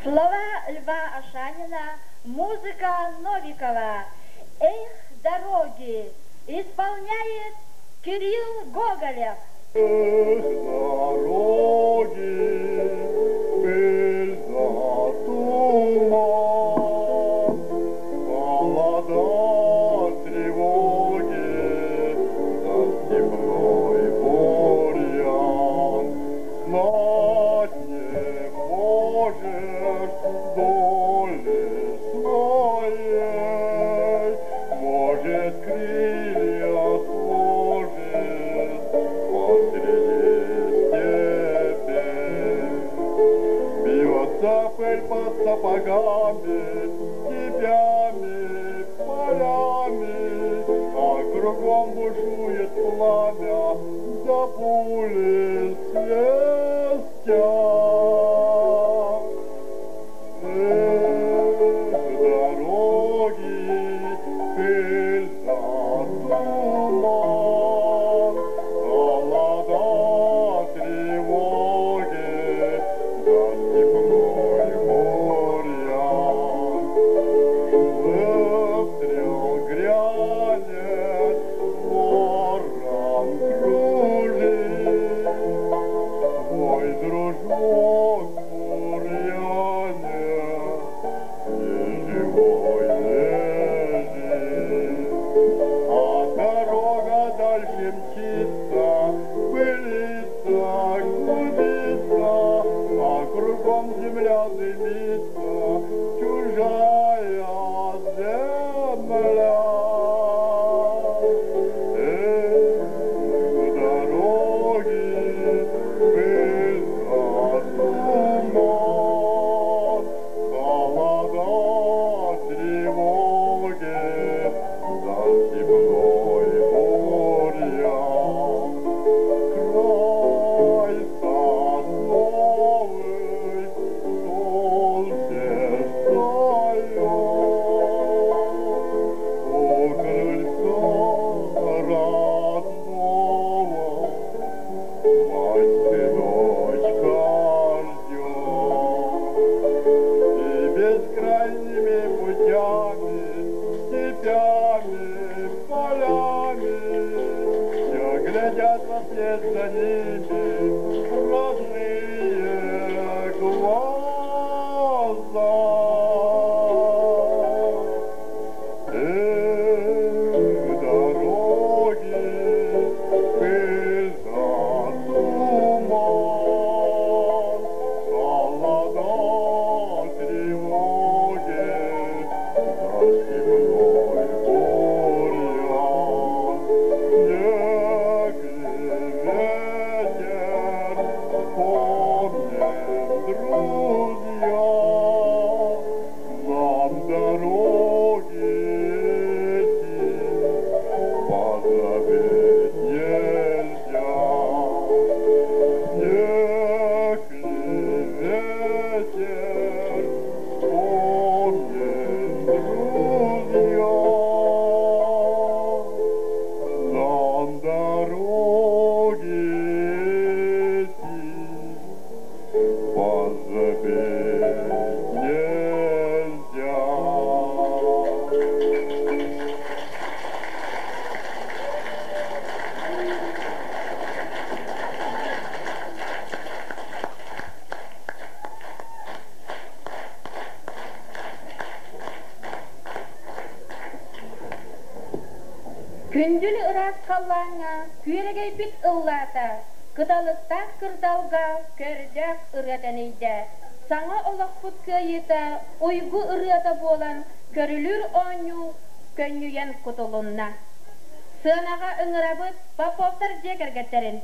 Слова Льва Ашанина, музыка Новикова. Эх, дороги! Исполняет Кирилл Гоголев. Эх, дороги, пыль да туман, холода, тревоги, да степной бурьян. Знать не можешь доли своей, может, крылья сложит посреди степей. Бьется пыль под сапогами, степями, полями, а кругом бушует пламя, да пули свистят. Эх, дороги, пыль да туман, холода, тревоги, да степной бурьян. Выстрел грянет, ворон. Күндүл ыраас халлааҥҥа күөрэгэйбит ыллаата, кыталыктаах кырдалга көрдөөх ырыа тэнийдэ. Саҥа олохпут кыайыыта уйгу ырыата буолан көрүлүүр оонньуу көнньүйэн кутулунна. Сыанаҕа ыҥырабыт Поповтар дьиэ кэргэттэрин.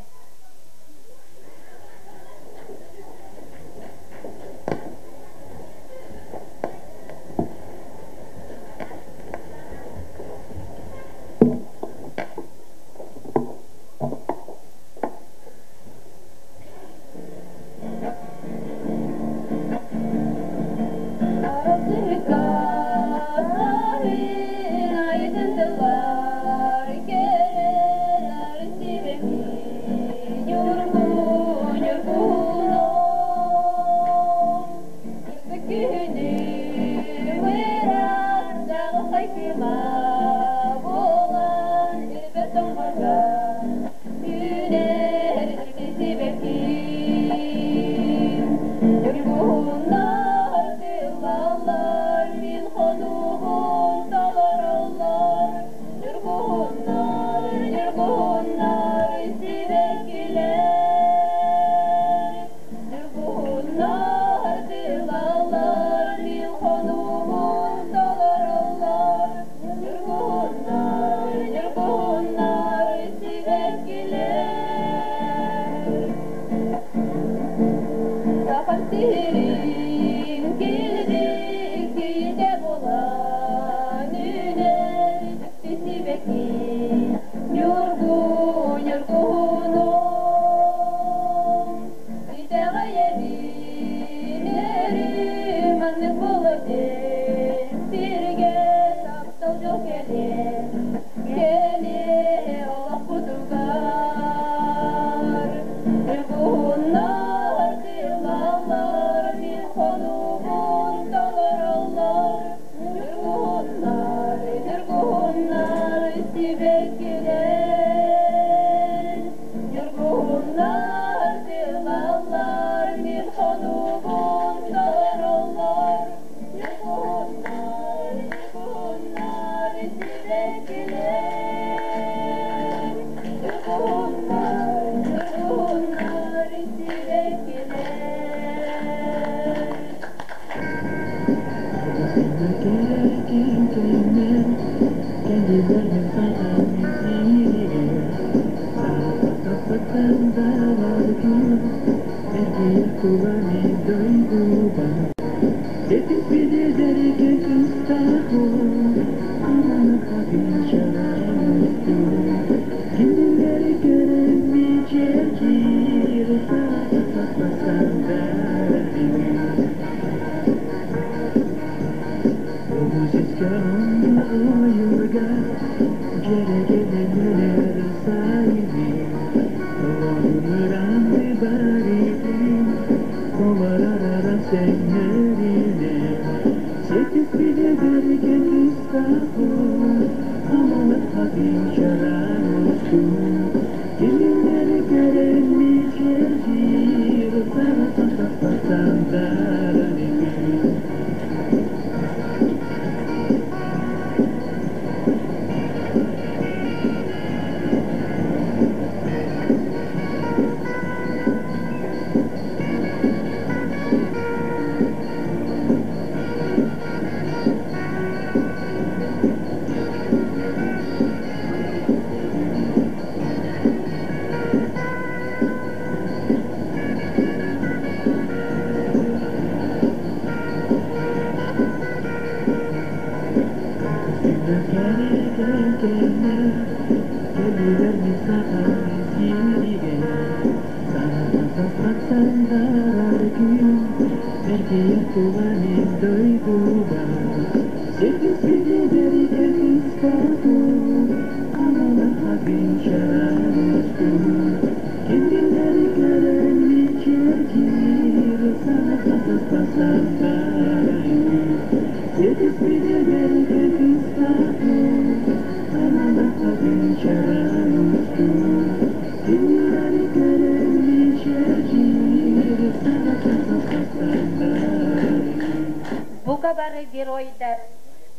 Бука бары геройдар,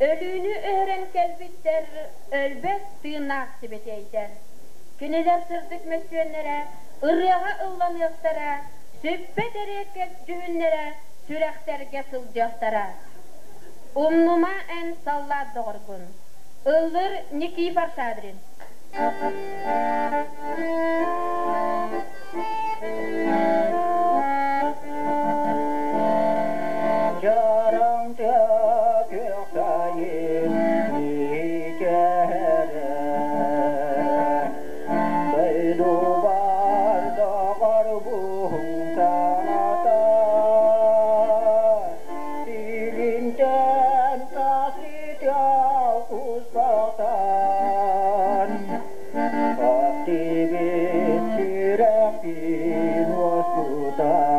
өлүүнү өһөрөн кэлбиттэр өлбөт тыыннаах сибэтиэйдэр. Кинилэр сырдык мөссүөннэрэ ырыаҕа ылланыахтара, сүппэт эриэккэс дьүһүннэрэ сүрэхтэргэ сылдьыахтара. Умнума эн саллаат доҕоргун. Ыллыр Никифор Шадрин. Чараҥ күөх сайын мичээрэ Дойдубар доҕорбун саната Илинтэн тасытал куспахтан Активит сүрэхпин уоскутар.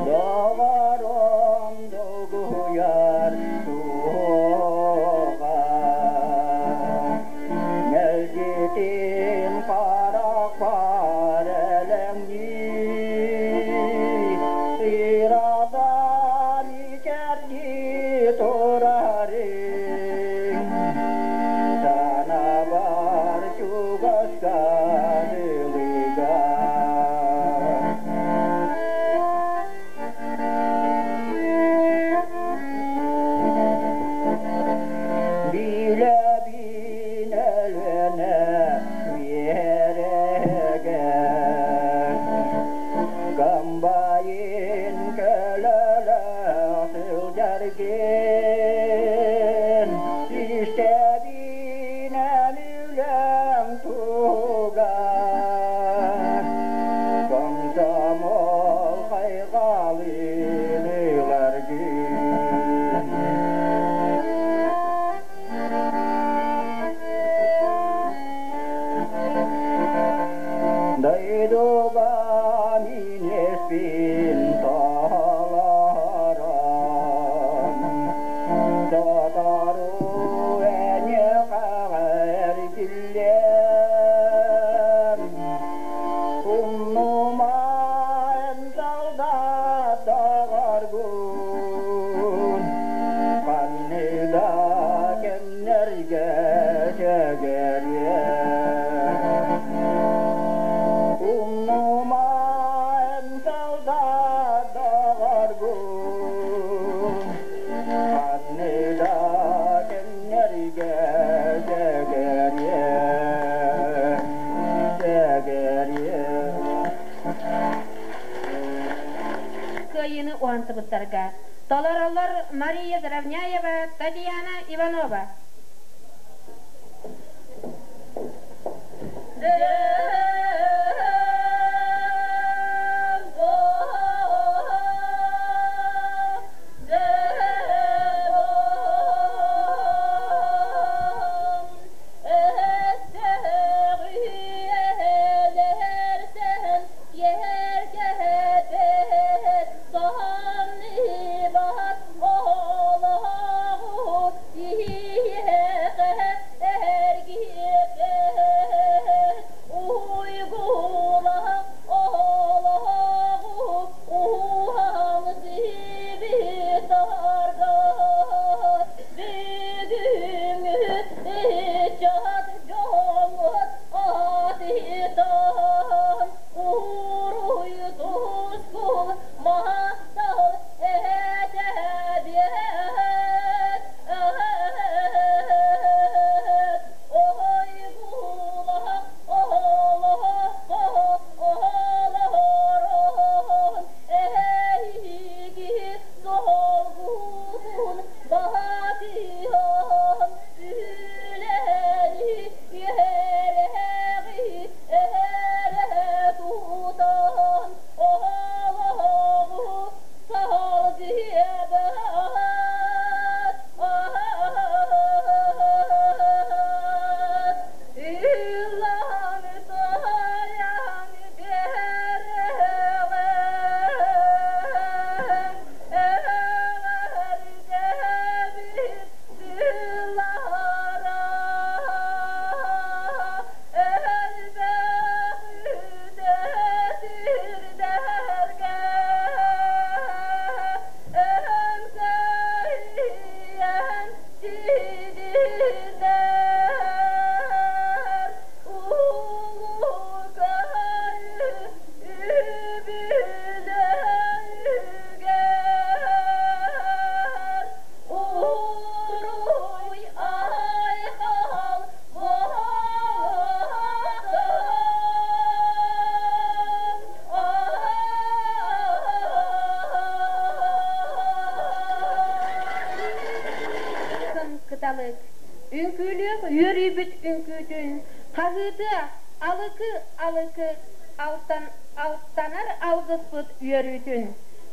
Доҕорум долгуйар суоҕа, Мэлдьитин харахпар элэҥнии, Ыраатан ичэрдии турарыҥ, Санаабар чугаска дылыга. Билэбин Өлүөнэ биэрэгэр, Комбайн көлөлөөх сылдьаргын, Истэбинэн үлэм тугар, Комсомол хайҕалын ыларгын. Дойдуга мин эспин толорон, Сотору эйиэхэ эргиллиэм. Умнума эн солдат доҕоргун, Ханныга кэмнэргэ сэгэриэм. Умнума эн солдат доҕоргун, Ханныга кэмнэргэ сэгэриэм, сэгэриэм. Кыайыыны уһансыбыттарга толороллор Мария Заровняева, Татьяна Иванова. Кыталык, үҥкүүлүөх үөрүүбүт үҥкүүтүн, хаһыытыа алыкы алыкы алтан алтанар алгыспыт үөрүүтүн.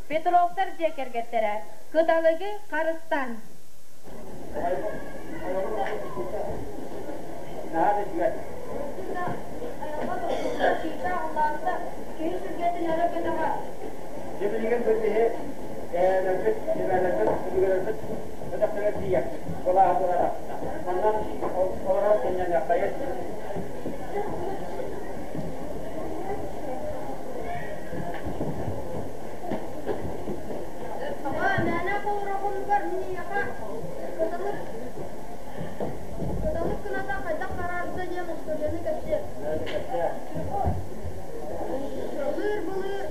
Петровтар дьиэ кэргэттэрэ Кыталыгы харыстаан. Наһаа үчүгэй. Киһи сүргэтин өрө көтөҕөр. Билигин бу киһи эһээлэрбит, эбээлэрбит, өбүгэлэрбит өтөхтөрө тиийэр, былааһылара. Манна олорор сынньаныахтайын. Аҕа, мээнэ холороҕунугар мин эйиэхэ кыталык кыталык кыната хайдах хараарда диэн остуоруйаны кэпсиэм. Былыыр-былыр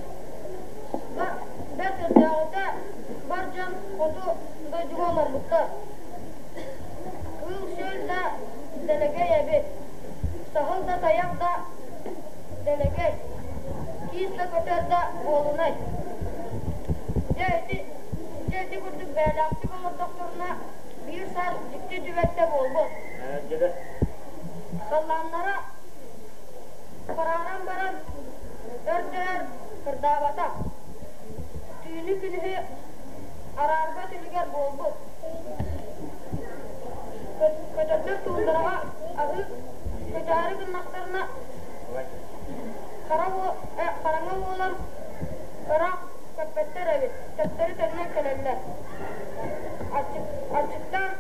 бэрт өрдөөҕүтэ бар дьон хоту дойдуга олорбуттар. Кыыл-сүөл да дэлэгэй эбит, саһыл да тайах да дэлэгэй, киис да көтөр да буолунай. Дьэ ити, дьэ ити курдук бэйэлээхтик олордохторуна биир саас дьикти түбэлтэ буолбут. Халлааннара харааран баран өр-дөөр кырдаабатах. Түүнү-күнүһү араарбат үлүгэр буолбут. Көтөрдөр туундараҕа аһыы көтөөрү гыннахтарына хараҥа буолан ыраах көппөттөр эбит, төттөрү төннөн кэлэллэр. Аччыктаан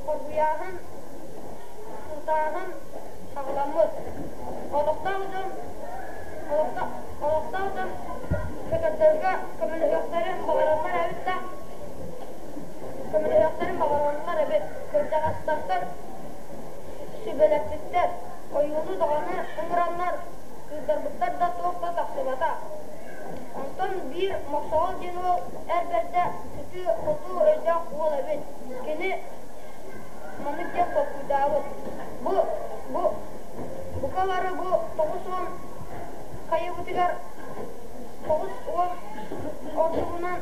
хоргуйааһын, сутааһын саҕаламмыт. Олохтоох дьон олохтоох дьон көтөрдөргө көмөлөһүөхтэрин баҕараллар эбит да, көмөлөһүөхтэрин баҕараллар эбит. Кырдьаҕастартан сүбэлэппиттэр, ойууну даҕаны ыҥыраннар кыырдарбыттар да туох да тахсыбата. Онтон биир Мохсоҕол диэн уол эр бэрдэ сытыы-хотуу өйдөөх уол эбит. Кини маннык диэн толкуйдаабыт: Бу, бу, бука бары бу 90 хайыбытыгар 90 ордугунан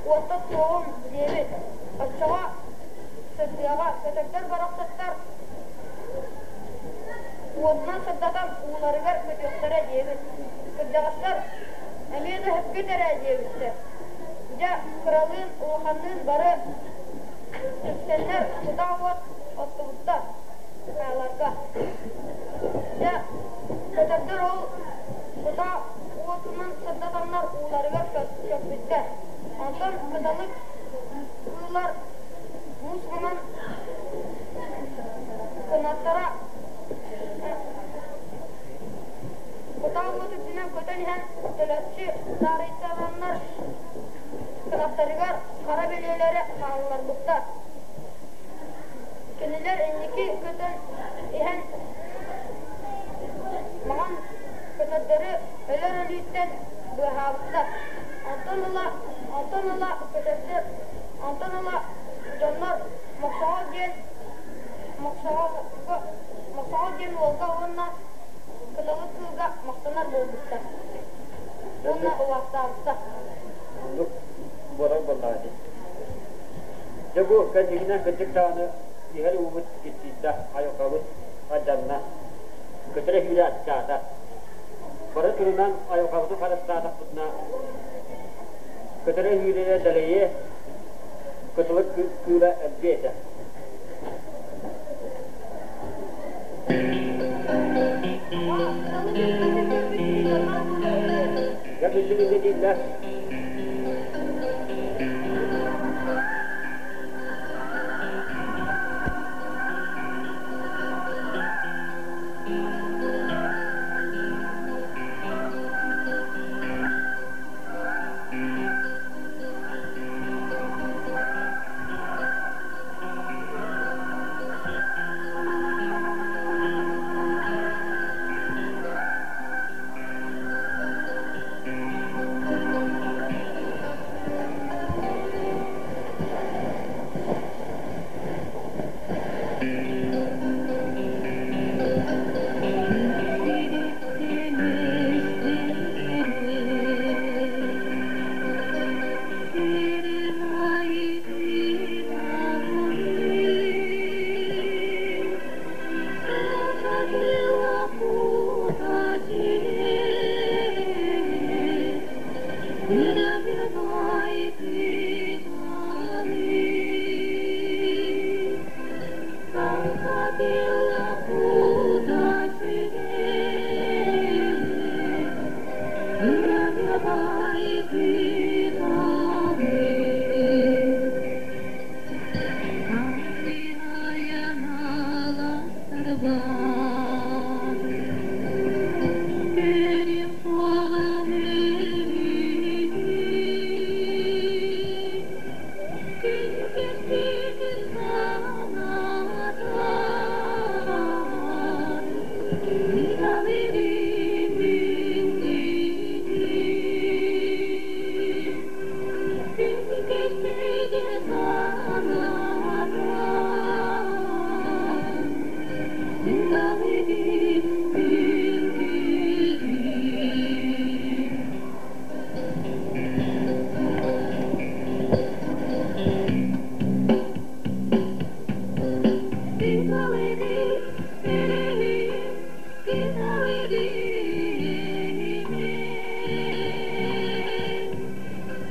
уотта туоҕум диэбит. Оччоҕо сырдыаҕа көтөрдөр барахсаттар уотунан сырдатан ууларыгар көтүөхтэрэ диэбит. Кырдьаҕастар эмиэ да сөпкө эрэ диэбиттэр. Дьэ, кыралыын, улаханныын бары түмсэннэр кутаа уот оттубуттар хааларга. Дьэ, көтөрдөр ол кутаа уотунан сырдатаннар ууларыгар көппүттэр. Онтон кыталык кыыллар муус маҥан кынаттара кутаа уот үрдүнэн көтөн иһэн төлөччү таарыйталаннар кынаттарыгар хара бэлиэлэри хаалларбыттар. Кинилэр инники көтөн иһэн маҥан көтөрдөрү өлөр өлүүттэн быыһаабыттар. Онтон ыла, онтон ыла көтөрдөр, онтон ыла дьоннор Мохсоҕол диэн Мохсоҕолго Мохсоҕол диэн уолга уонна Кыталык кыылга махтанар буолбуттар уонна убаастаабыттар. Оннук буолар буоллаҕа дии. Дьэ бу кэннигинэн кырдьык даҕаны иһэр уубут киртийдэ, айылҕабыт алдьанна, көтөрө сүүрэ аччаата. Бары турунан айылҕабытын харыстаатахпытына, көтөрө сүүрэрэ дэлэйиэ, кытылык кыыла элбиэ этэ. Дьэ билдик дииллэр.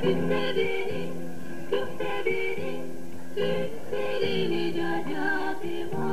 Күннэбини, күннэбини, күн сирини дьадьатыма.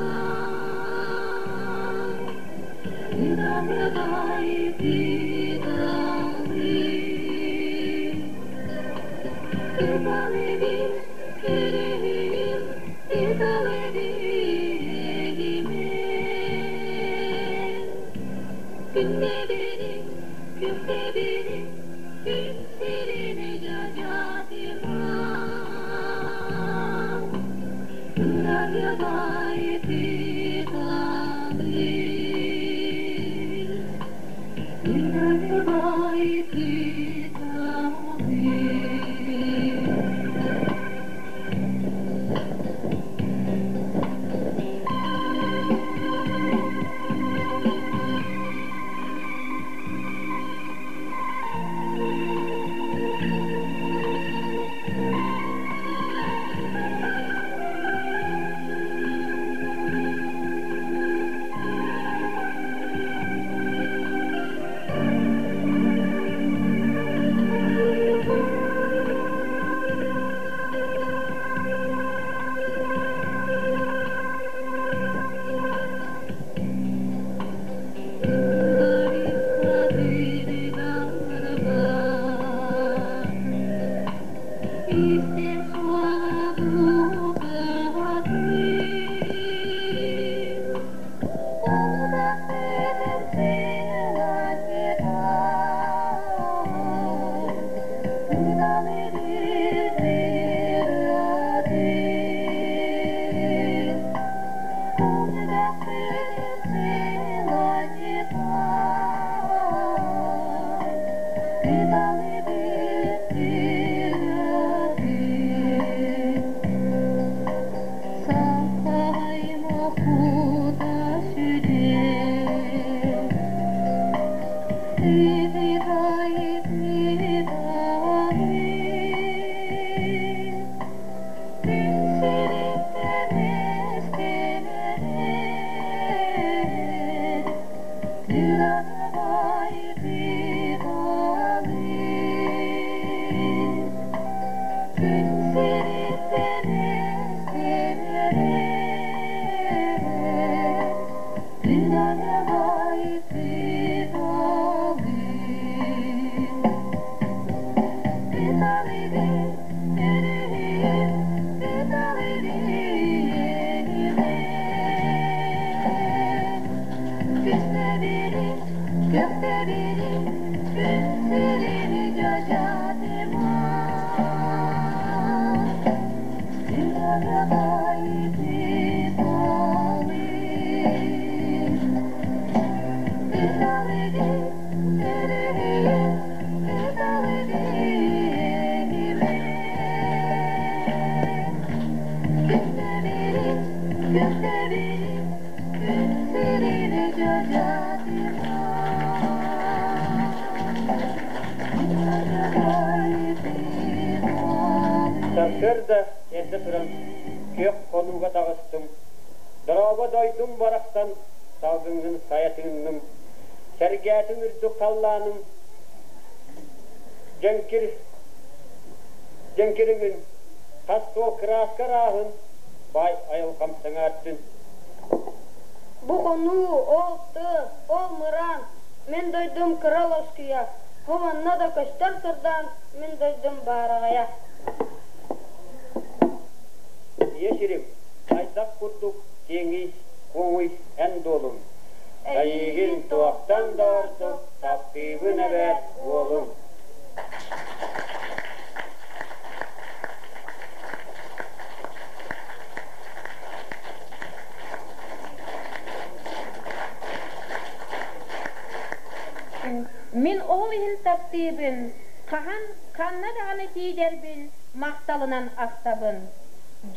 Сарсыарда эрдэ туран күөх хонууга таҕыстым, дорообо дойдум барахсан салгыҥҥын сайа тыынным, сэргээтим үрдүк халлааным дьэҥкир дьэҥкиригин, хас суол кырааска ырааһын, баай айылҕам сэҥээрдин. Бу хонуу, ол тыа, ол мыраан, мин дойдум кыра лоскуйа, бу манна да көстөр сырдаан, мин дойдум баараҕайа. Ийэ сирим, хайдах курдук киэҥий, куоҥуй эн дуолуҥ. Эйигин туохтан да ордук таптыыбын эбээт, уолуҥ. Мин ол иһин таптыыбын, хаһан, ханна даҕаны тиийдэрбин махталынан ахтабын.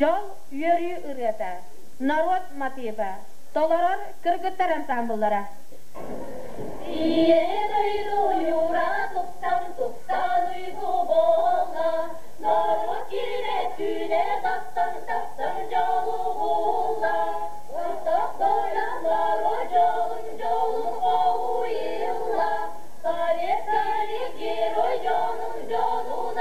Дьол, үөрүү ырыата, норуот матыыба, толорор кыргыттар ансаамбыллара. Ийэ дойду юра туттан туттан уйгу буолла, норуот киирэ түүнэ тахсан тахсан дьолу булла. Ортох дойду норуот дьолун дьолун хоһуйулла, Советский герой дьонун дьонун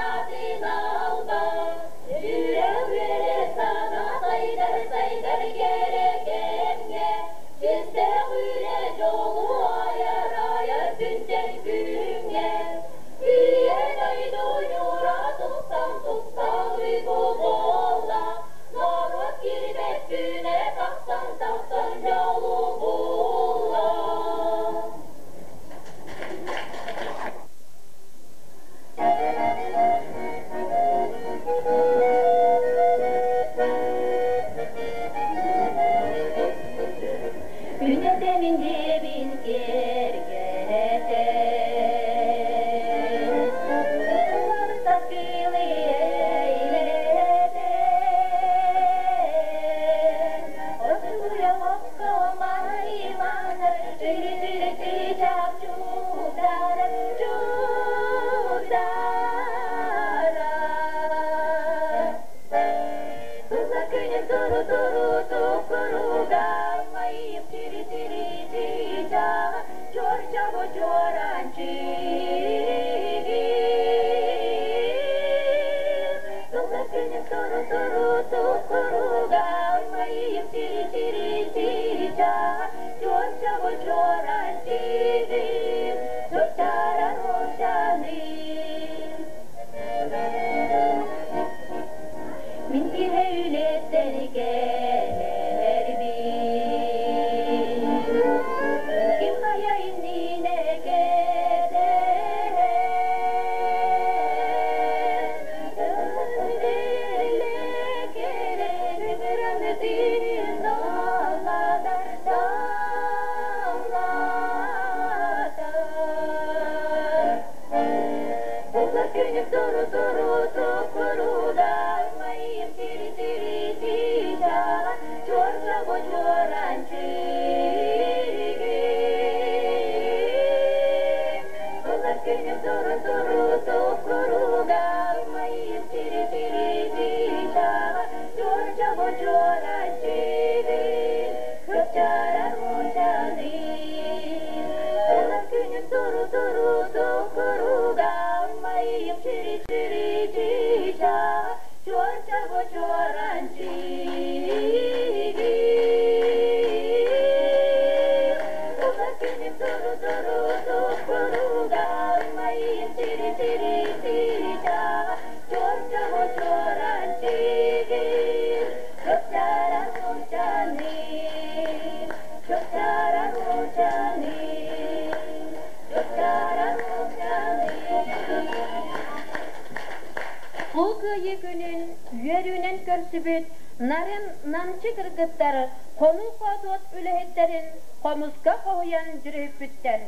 Улуу Кыайыы күнүн үөрүүнэн көрсүбүт нарын намчы кыргыттар хонуу хоодуот үлэһиттэрин хомуска хоһуйан дьүрүһүппүттэр.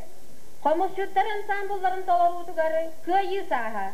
Хомусчуттар ансаамбылларын толоруутугар Кыайыы сааһа.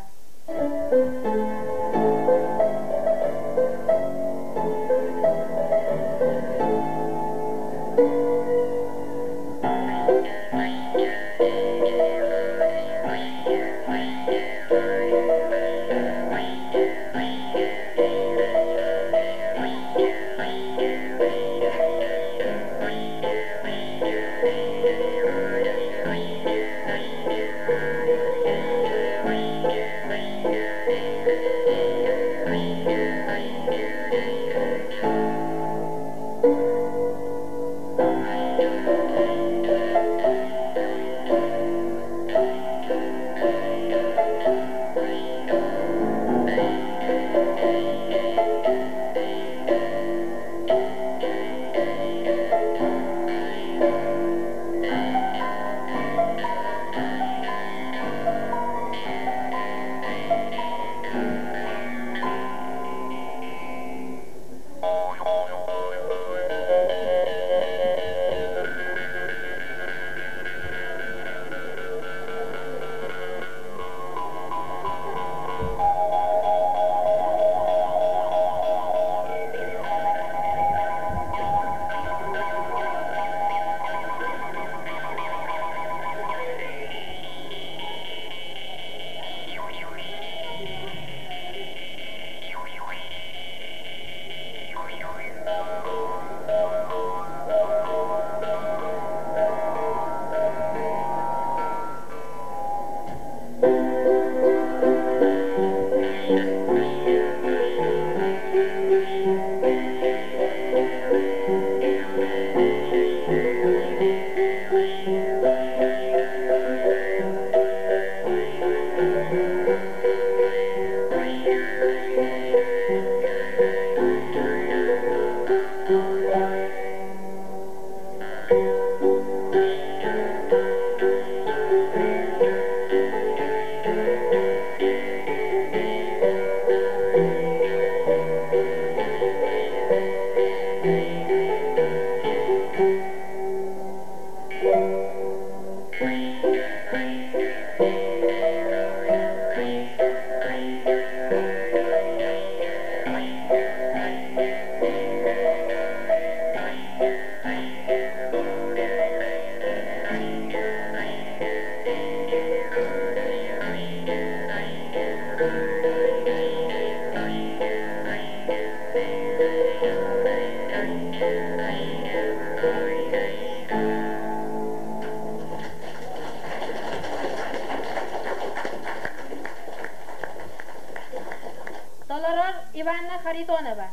Толорор Иванна Харитонова.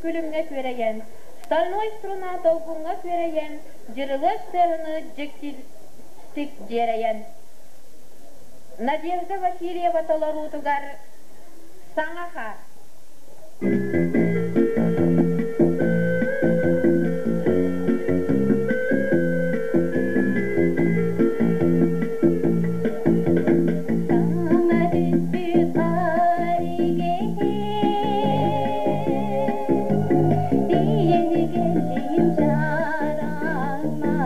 күлүмҥэ күөрэйэн, Стальной струна долгуҥҥа күөрэйэн, Дьырылыат тыаһыны дьиктитик дьиэрэйэн. Надежда Васильева толоруутугар Саҥа хаар. Саҥа түспүт хаар Тиийэн кэллим чараҥҥа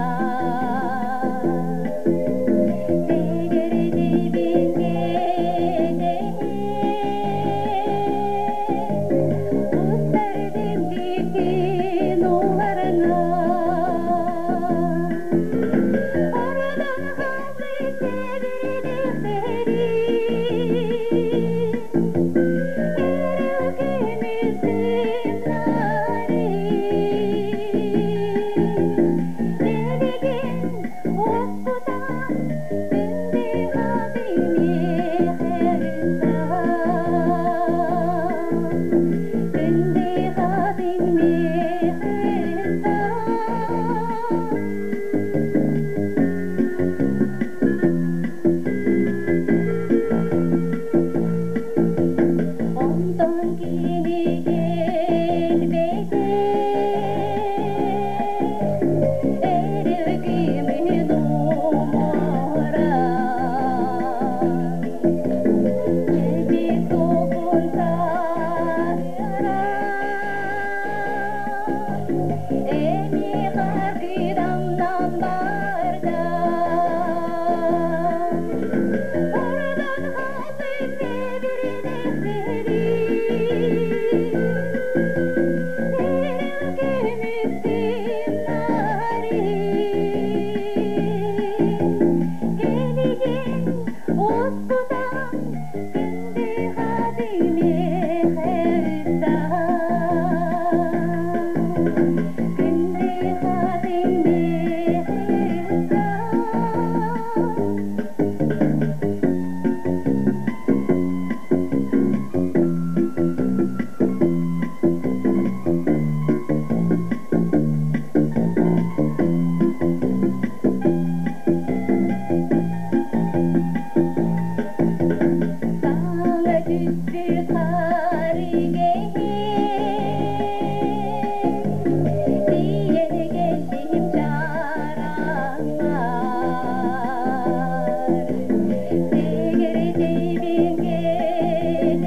Сэгэрдибин Устардым дьиктин уларына Ордон хаалбыт Онтон кини кэлбэтэ, эрилкимин умуран, кэлбит суопун саһыаран, эмиэ харгыдамнан барда. Oradan хаалбыт Саҥа түспүт хаар Тиийэн кэллим чараҥҥар Сэгэрдибин кэтэһэн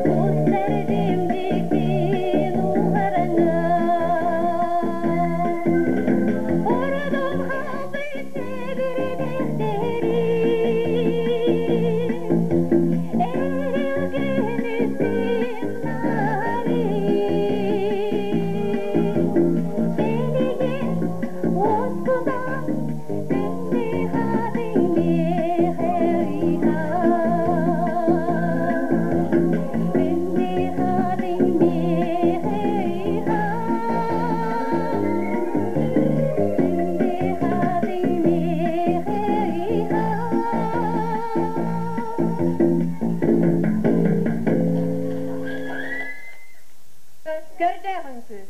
Кустардым дьиктин уһараҥҥа Ордон хаалбыт сэбирдэхтэрин Көрдөөх үҥкүү.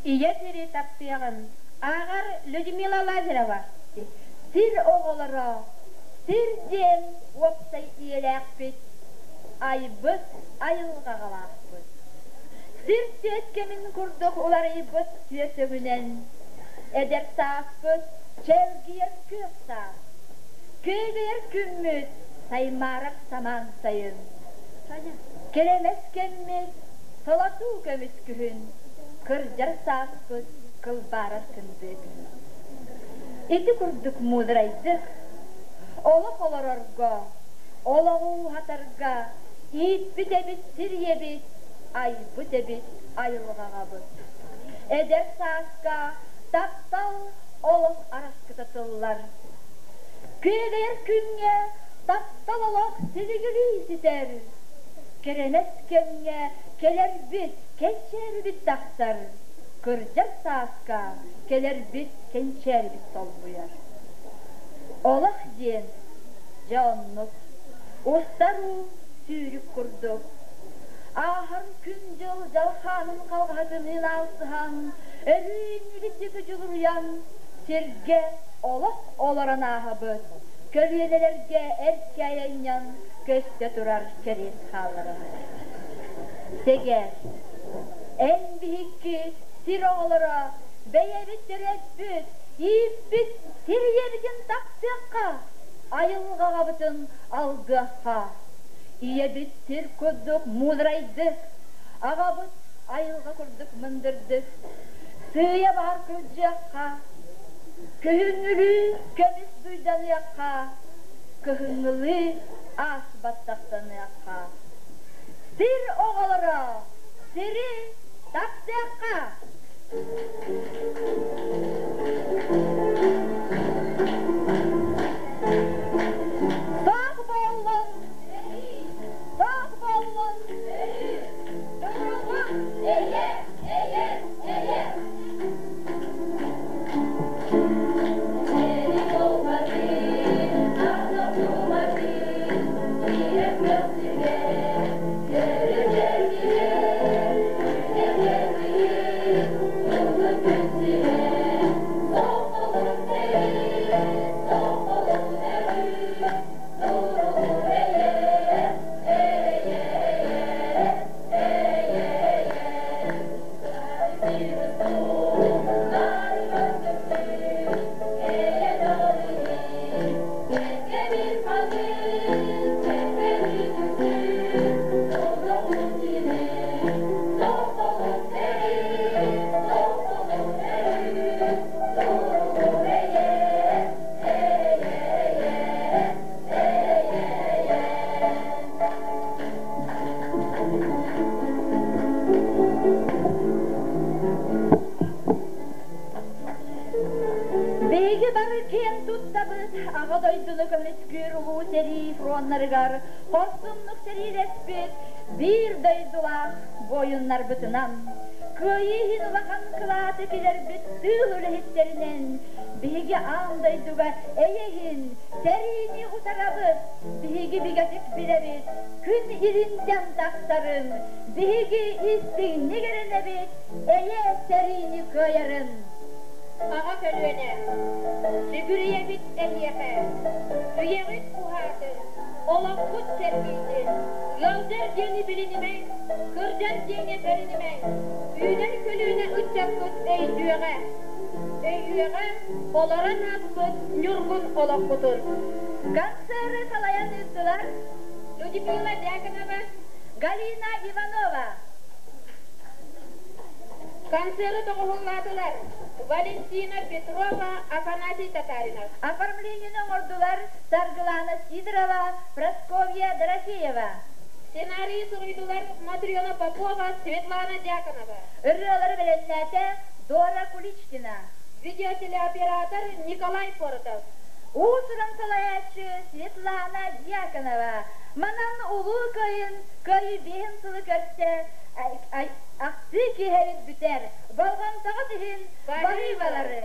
Ийэ сири таптыаҕын ааҕар Людмила Лазарева. Сир оҕолоро, сир диэн уопсай ийэлээхпит, айбыт айылҕаҕалаахпыт. Сир түөт кэмин курдук уларыйбыт түөрт өҥүнэн эдэр сааспыт чэлгийэр күөх саас, күөгэйэр күммүт саймаарар самаан сайын, кэрэмэс кэммит солотуу көмүс күһүн, кырдьар сааспыт кылбаарар кындык. Ити курдук муударайдык олох олорорго, олоҕу ууһатарга ииппит эбит сир ийэбит, айбыт эбит айылҕаҕабыт. Эдэр сааска таптал олох араскыта тыллар. Күөгэйэр күҥҥэ таптал олох силигилии ситэр. Кэрэмэс кэмҥэ кэлэрбит, кэнчээрибит тахсар. Кырдьар сааска кэлэрбит, кэнчээрибит солбуйар. Олох диэн дьэ оннук. Устар уу сүүрүк курдук. Ааһар күн-дьыл дьалхаанын халҕаһатыныын аалсыһан, өрүү иннибит диэки дьулуруйан, сиргэ олох олорон ааһабыт, көлүөнэлэргэ эркээйэнньэн көстө турар кэриэс хаалларабыт. Сэгээр, эн биһикки сир оҕолоро бэйэбит төрөппүт, ииппит сир ийэбитин таптыахха, айылҕаҕабытын алгыахха. Ийэбит сир курдук муударайдык, аҕабыт айылҕа курдук мындырдык. Сыыйа баар кырдьыахха, күһүҥҥүлүү көмүс дуйданыахха, кыһыҥҥылыы аас баттахтаныахха. Сир оҕолоро, сири таптыахха! Саах буоллун! Саах буоллун! Туругун! Эйэ! Эйэ! Эйэ! Биһиги бары киэн туттабыт Аҕа дойдуну көмүскүүр улуу сэрии фроннарыгар хорсуннук сэриилэспит биир дойдулаах буойуннарбытынан, Кыайыы иһин улахан кылааты киллэрбит тыыл үлэһиттэринэн биһиги аан дойдуга эйэ иһин сэриини утарабыт, биһиги бигэтик билэбит, күн илинтэн тахсарын, биһиги истиҥник эрэнэбит, эйэ сэриини кыайарын. Аҕа көлүөнэ, сүгүрүйэбит эһиэхэ, үйэҕит уһаатын, олоххут чэрдийдин, ыалдьар диэни билинимэҥ, кырдьар диэҥҥэ бэринимэҥ, үүнэр көлүөнэ ыччаппыт өйдүөҕэ, өйүөҕэ, олорон ааспыт ньургун олохпутун. Концеры салайан ыыттылар Людмила Дьяконова, Галина Иванова. Концеры доҕуһуллаатылар Валентина Петрова, Афанасий Татаринов. Оформлениены оҥордулар Саргылана Сидорова, Прасковья Дорофеева. Сценарийы суруйдулар Матрена Попова, Светлана Дьяконова. Ырыалары бэлэмнээтэ Дора Куличкина. Видеотелеоператор Николай Поротов. Уус-уран салайааччы Светлана Дьяконова. Манан Улуу Кыайын Кыайыы биэһин сылы көрсө ахсыы киэһэбит бүтэр. Болҕомтоҕут иһин баһыыбалары!